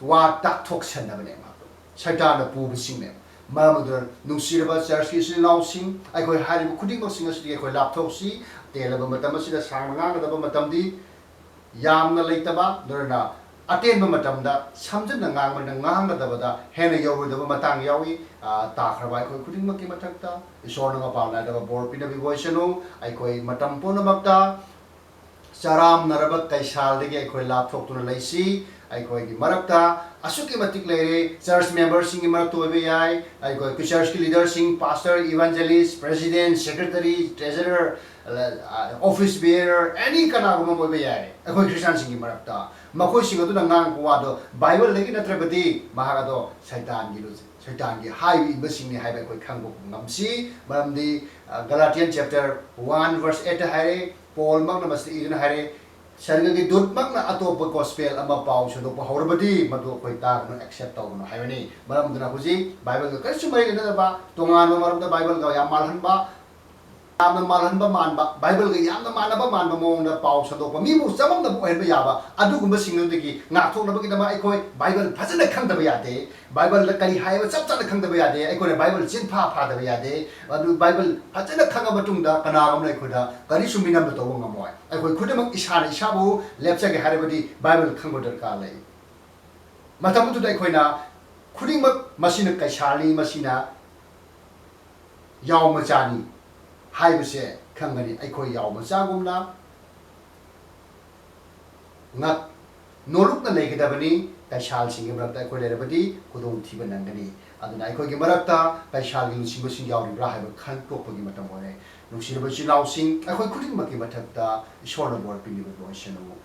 ꯋꯥ ꯇꯥꯛꯊꯣꯛꯁꯟꯅꯕꯅꯦꯕ꯫ ꯁꯩꯇꯥꯟꯅ ꯄꯨꯕꯁꯤꯡꯅꯦꯕ꯫ ꯃꯔꯝ ꯑꯗꯨꯅ ꯅꯨꯡꯁꯤꯔꯕ ꯆꯔꯆꯀꯤ ꯏꯆꯤꯜ ꯏꯅꯥꯎꯁꯤꯡ, ꯑꯩꯈꯣꯏ ꯍꯥꯏꯔꯤꯕ ꯈꯨꯗꯤꯡꯃꯛꯁꯤꯡ ꯑꯁꯤꯗꯒꯤ ꯑꯩꯈꯣꯏ ꯂꯥꯞꯊꯣꯛꯁꯤ꯫ ꯇꯦꯜꯂꯕ ꯃꯇꯝ ꯑꯁꯤꯗ ꯁꯥꯡꯅ ꯉꯥꯡꯒꯗꯕ ꯃꯇꯝꯗꯤ ꯌꯥꯝꯅ ꯂꯩꯇꯕ, ꯑꯗꯨꯅ ꯑꯇꯦꯟꯕ ꯃꯇꯝꯗ ꯁꯝꯖꯤꯟꯅ ꯉꯥꯡꯕꯅ ꯉꯥꯡꯒꯗꯕꯗ ꯍꯦꯟꯅ ꯌꯧꯔꯣꯏꯗꯕ ꯃꯇꯥꯡ ꯌꯥꯎꯏ꯫ ꯑ, ꯇꯥꯈ꯭ꯔꯕ ꯑꯩꯈꯣꯏ ꯈꯨꯗꯤꯡꯃꯛꯀꯤ ꯃꯊꯛꯇ ꯏꯁꯣꯔꯅ ꯃꯄꯥꯟ ꯅꯥꯏꯗꯕ ꯕꯣꯔ ꯄꯤꯅꯕꯤꯕ ꯑꯣꯏꯁꯅꯨ꯫ ꯑꯩꯈꯣꯏ ꯃꯇꯝ ꯄꯨꯝꯅꯃꯛꯇ ꯆꯔꯥꯝꯅꯔꯕ ꯀꯩꯁꯥꯜꯗꯒꯤ ꯑꯩꯈꯣꯏ ꯂꯥꯞꯊꯣꯛꯇꯨꯅ ꯂꯩꯁꯤ꯫ ꯑꯩꯈꯣꯏꯒꯤ ꯃꯔꯛꯇ ꯑꯁꯨꯛꯀꯤ ꯃꯇꯤꯛ ꯂꯩꯔꯦ꯫ ꯆꯔꯆ ꯃꯦꯝꯕꯔꯁꯤꯡꯒꯤ ꯃꯔꯛꯇ ꯑꯣꯏꯕ ꯌꯥꯏ, ꯑꯩꯈꯣꯏ ꯆꯔꯆꯀꯤ ꯂꯤꯗꯔꯁꯤꯡ, pastor, evangelist, president, secretary, treasurer, office bearer, ꯑꯦꯅꯤ ꯀꯅꯥꯒꯨꯝꯕ ꯑꯃ ꯑꯣꯏꯕ ꯌꯥꯏ꯫ ꯑꯩꯈꯣꯏ ꯈ꯭ꯔꯤꯁꯇꯤꯌꯥꯟꯁꯤꯡꯒꯤ ꯃꯔꯛꯇ ꯃꯈꯣꯏꯁꯤꯡ ꯑꯗꯨꯅ ꯉꯥꯡꯕ ꯋꯥꯗꯣ ꯕꯥꯏꯕꯜꯗꯒꯤ ꯅꯠꯇ꯭ꯔꯕꯗꯤ ꯃꯍꯥꯛ ꯑꯗꯣ ꯁꯩꯇꯥꯟꯒꯤ ꯂꯨ-, ꯁꯩꯇꯥꯟꯒꯤ ꯍꯥꯏꯕ ꯏꯟꯕꯁꯤꯡꯅꯤ ꯍꯥꯏꯕ ꯑꯩꯈꯣꯏ ꯈꯪꯕ ꯉꯝꯁꯤ꯫ ꯃꯔꯝꯗꯤ, ꯑ, Galatian chapter one verse eight ꯍꯥꯏꯔꯦ, ꯄꯣꯜꯃꯛꯅ ꯃꯁꯤꯗ ꯏꯗꯨꯅ ꯍꯥꯏꯔꯦ, ꯁꯔꯒꯒꯤ ꯗꯨꯠꯃꯛꯅ ꯑꯇꯣꯞꯄ ꯒꯣꯁꯄꯦꯜ ꯑꯃ ꯄꯥꯎ ꯁꯟꯗꯣꯛꯄ ꯍꯧꯔꯕꯗꯤ ꯃꯗꯨ ꯑꯩꯈꯣꯏ ꯇꯥꯒꯅꯨ, ꯑꯦꯛꯁꯦꯞ ꯇꯧꯒꯅꯨ ꯍꯥꯏꯕꯅꯤ꯫ ꯃꯔꯝ ꯑꯗꯨꯅ ꯍꯧꯖꯤꯛ ꯕꯥꯏꯕꯜꯒ ꯀꯔꯤꯁꯨ ꯃꯔꯤ ꯂꯩꯅꯗꯕ, ꯇꯣꯉꯥꯟꯕ ꯃꯔꯝꯗ ꯕꯥꯏꯕꯜꯒ ꯌꯥꯝ ꯃꯥꯜꯍꯟꯕ, ꯌꯥꯝꯅ ꯃꯥꯜꯍꯟꯕ ꯃꯥꯟꯕ, ꯕꯥꯏꯕꯜꯒ ꯌꯥꯝꯅ ꯃꯥꯟꯅꯕ ꯃꯥꯟꯕ ꯃꯑꯣꯡꯗ ꯄꯥꯎ ꯁꯟꯗꯣꯛꯄ, ꯃꯤꯕꯨ ꯆꯃꯝꯅꯕ ꯑꯣꯏꯍꯟꯕ ꯌꯥꯕ ꯑꯗꯨꯒꯨꯝꯕꯁꯤꯡ ꯑꯗꯨꯗꯒꯤ ꯉꯥꯛꯊꯣꯛꯅꯕꯒꯤꯗꯃꯛ ꯑꯩꯈꯣꯏ ꯕꯥꯏꯕꯜ ꯐꯖꯅ ꯈꯪꯗꯕ ꯌꯥꯗꯦ꯫ ꯕꯥꯏꯕꯜꯗ ꯀꯔꯤ ꯍꯥꯏꯕ ꯆꯞ ꯆꯥꯅ ꯈꯪꯗꯕ ꯌꯥꯗꯦ꯫ ꯑꯩꯈꯣꯏꯅ ꯕꯥꯏꯕꯜ ꯆꯤꯟꯐꯥ ꯐꯥꯗꯕ ꯌꯥꯗꯦ꯫ ꯑꯗꯨ ꯕꯥꯏꯕꯜ ꯐꯖꯅ ꯈꯪꯉ ꯃꯇꯨꯡꯗ ꯀꯅꯥꯒꯨꯝꯕꯅ ꯑꯩꯈꯣꯏꯗ ꯀꯔꯤꯁꯨ ꯃꯤꯅꯝꯕ ꯇꯧꯕ ꯉꯝꯃꯣꯏ꯫ ꯑꯩꯈꯣꯏ ꯈꯨꯗꯤꯡꯃꯛ ꯏꯁꯥꯅ ꯏꯁꯥꯕꯨ ꯂꯦꯞꯆꯒꯦ ꯍꯥꯏꯔꯕꯗꯤ ꯕꯥꯏꯕꯜ ꯈꯪꯕ ꯗꯔꯀꯥꯔ ꯂꯩ꯫ ꯃꯇꯝ ꯑꯗꯨꯗ ꯑꯩꯈꯣꯏꯅ ꯈꯨꯗꯤꯡꯃꯛ ꯃꯁꯤꯅ ꯀꯩꯁꯥꯜꯅꯤ, ꯃꯁꯤꯅ ꯌꯥꯎ ꯃꯆꯥꯅꯤ ꯍꯥꯏꯕꯁꯦ ꯈꯪꯒꯅꯤ꯫ ꯑꯩꯈꯣꯏ ꯌꯥꯎ ꯃꯆꯥꯒꯨꯝꯅ ꯉꯛ ꯅꯣꯂꯨꯛꯅ ꯂꯩꯒꯗꯕꯅꯤ꯫ ꯀꯩꯁꯥꯜꯁꯤꯡꯒꯤ ꯃꯔꯛꯇ ꯑꯩꯈꯣꯏ ꯂꯩꯔꯕꯗꯤ ꯈꯨꯗꯣꯡꯊꯤꯕ ꯅꯪꯒꯅꯤ꯫ ꯑꯗꯨꯅ ꯑꯩꯈꯣꯏꯒꯤ ꯃꯔꯛꯇ ꯀꯩꯁꯥꯜꯒꯤ ꯂꯨꯆꯤꯡꯕꯁꯤꯡ ꯌꯥꯎꯔꯤꯕ꯭ꯔꯥ ꯍꯥꯏꯕ ꯈꯟꯇꯣꯛꯄꯒꯤ ꯃꯇꯝ ꯑꯣꯏꯔꯦ꯫ ꯅꯨꯡꯁꯤꯔꯕ ꯏꯆꯤꯜ ꯏꯅꯥꯎꯁꯤꯡ, ꯑꯩꯈꯣꯏ ꯈꯨꯗꯤꯡꯃꯛꯀꯤ ꯃꯊꯛꯇ ꯏꯁꯣꯔꯅ ꯕꯣꯔ ꯄꯤꯕꯤꯕ ꯑꯣꯏꯁꯅꯨ꯫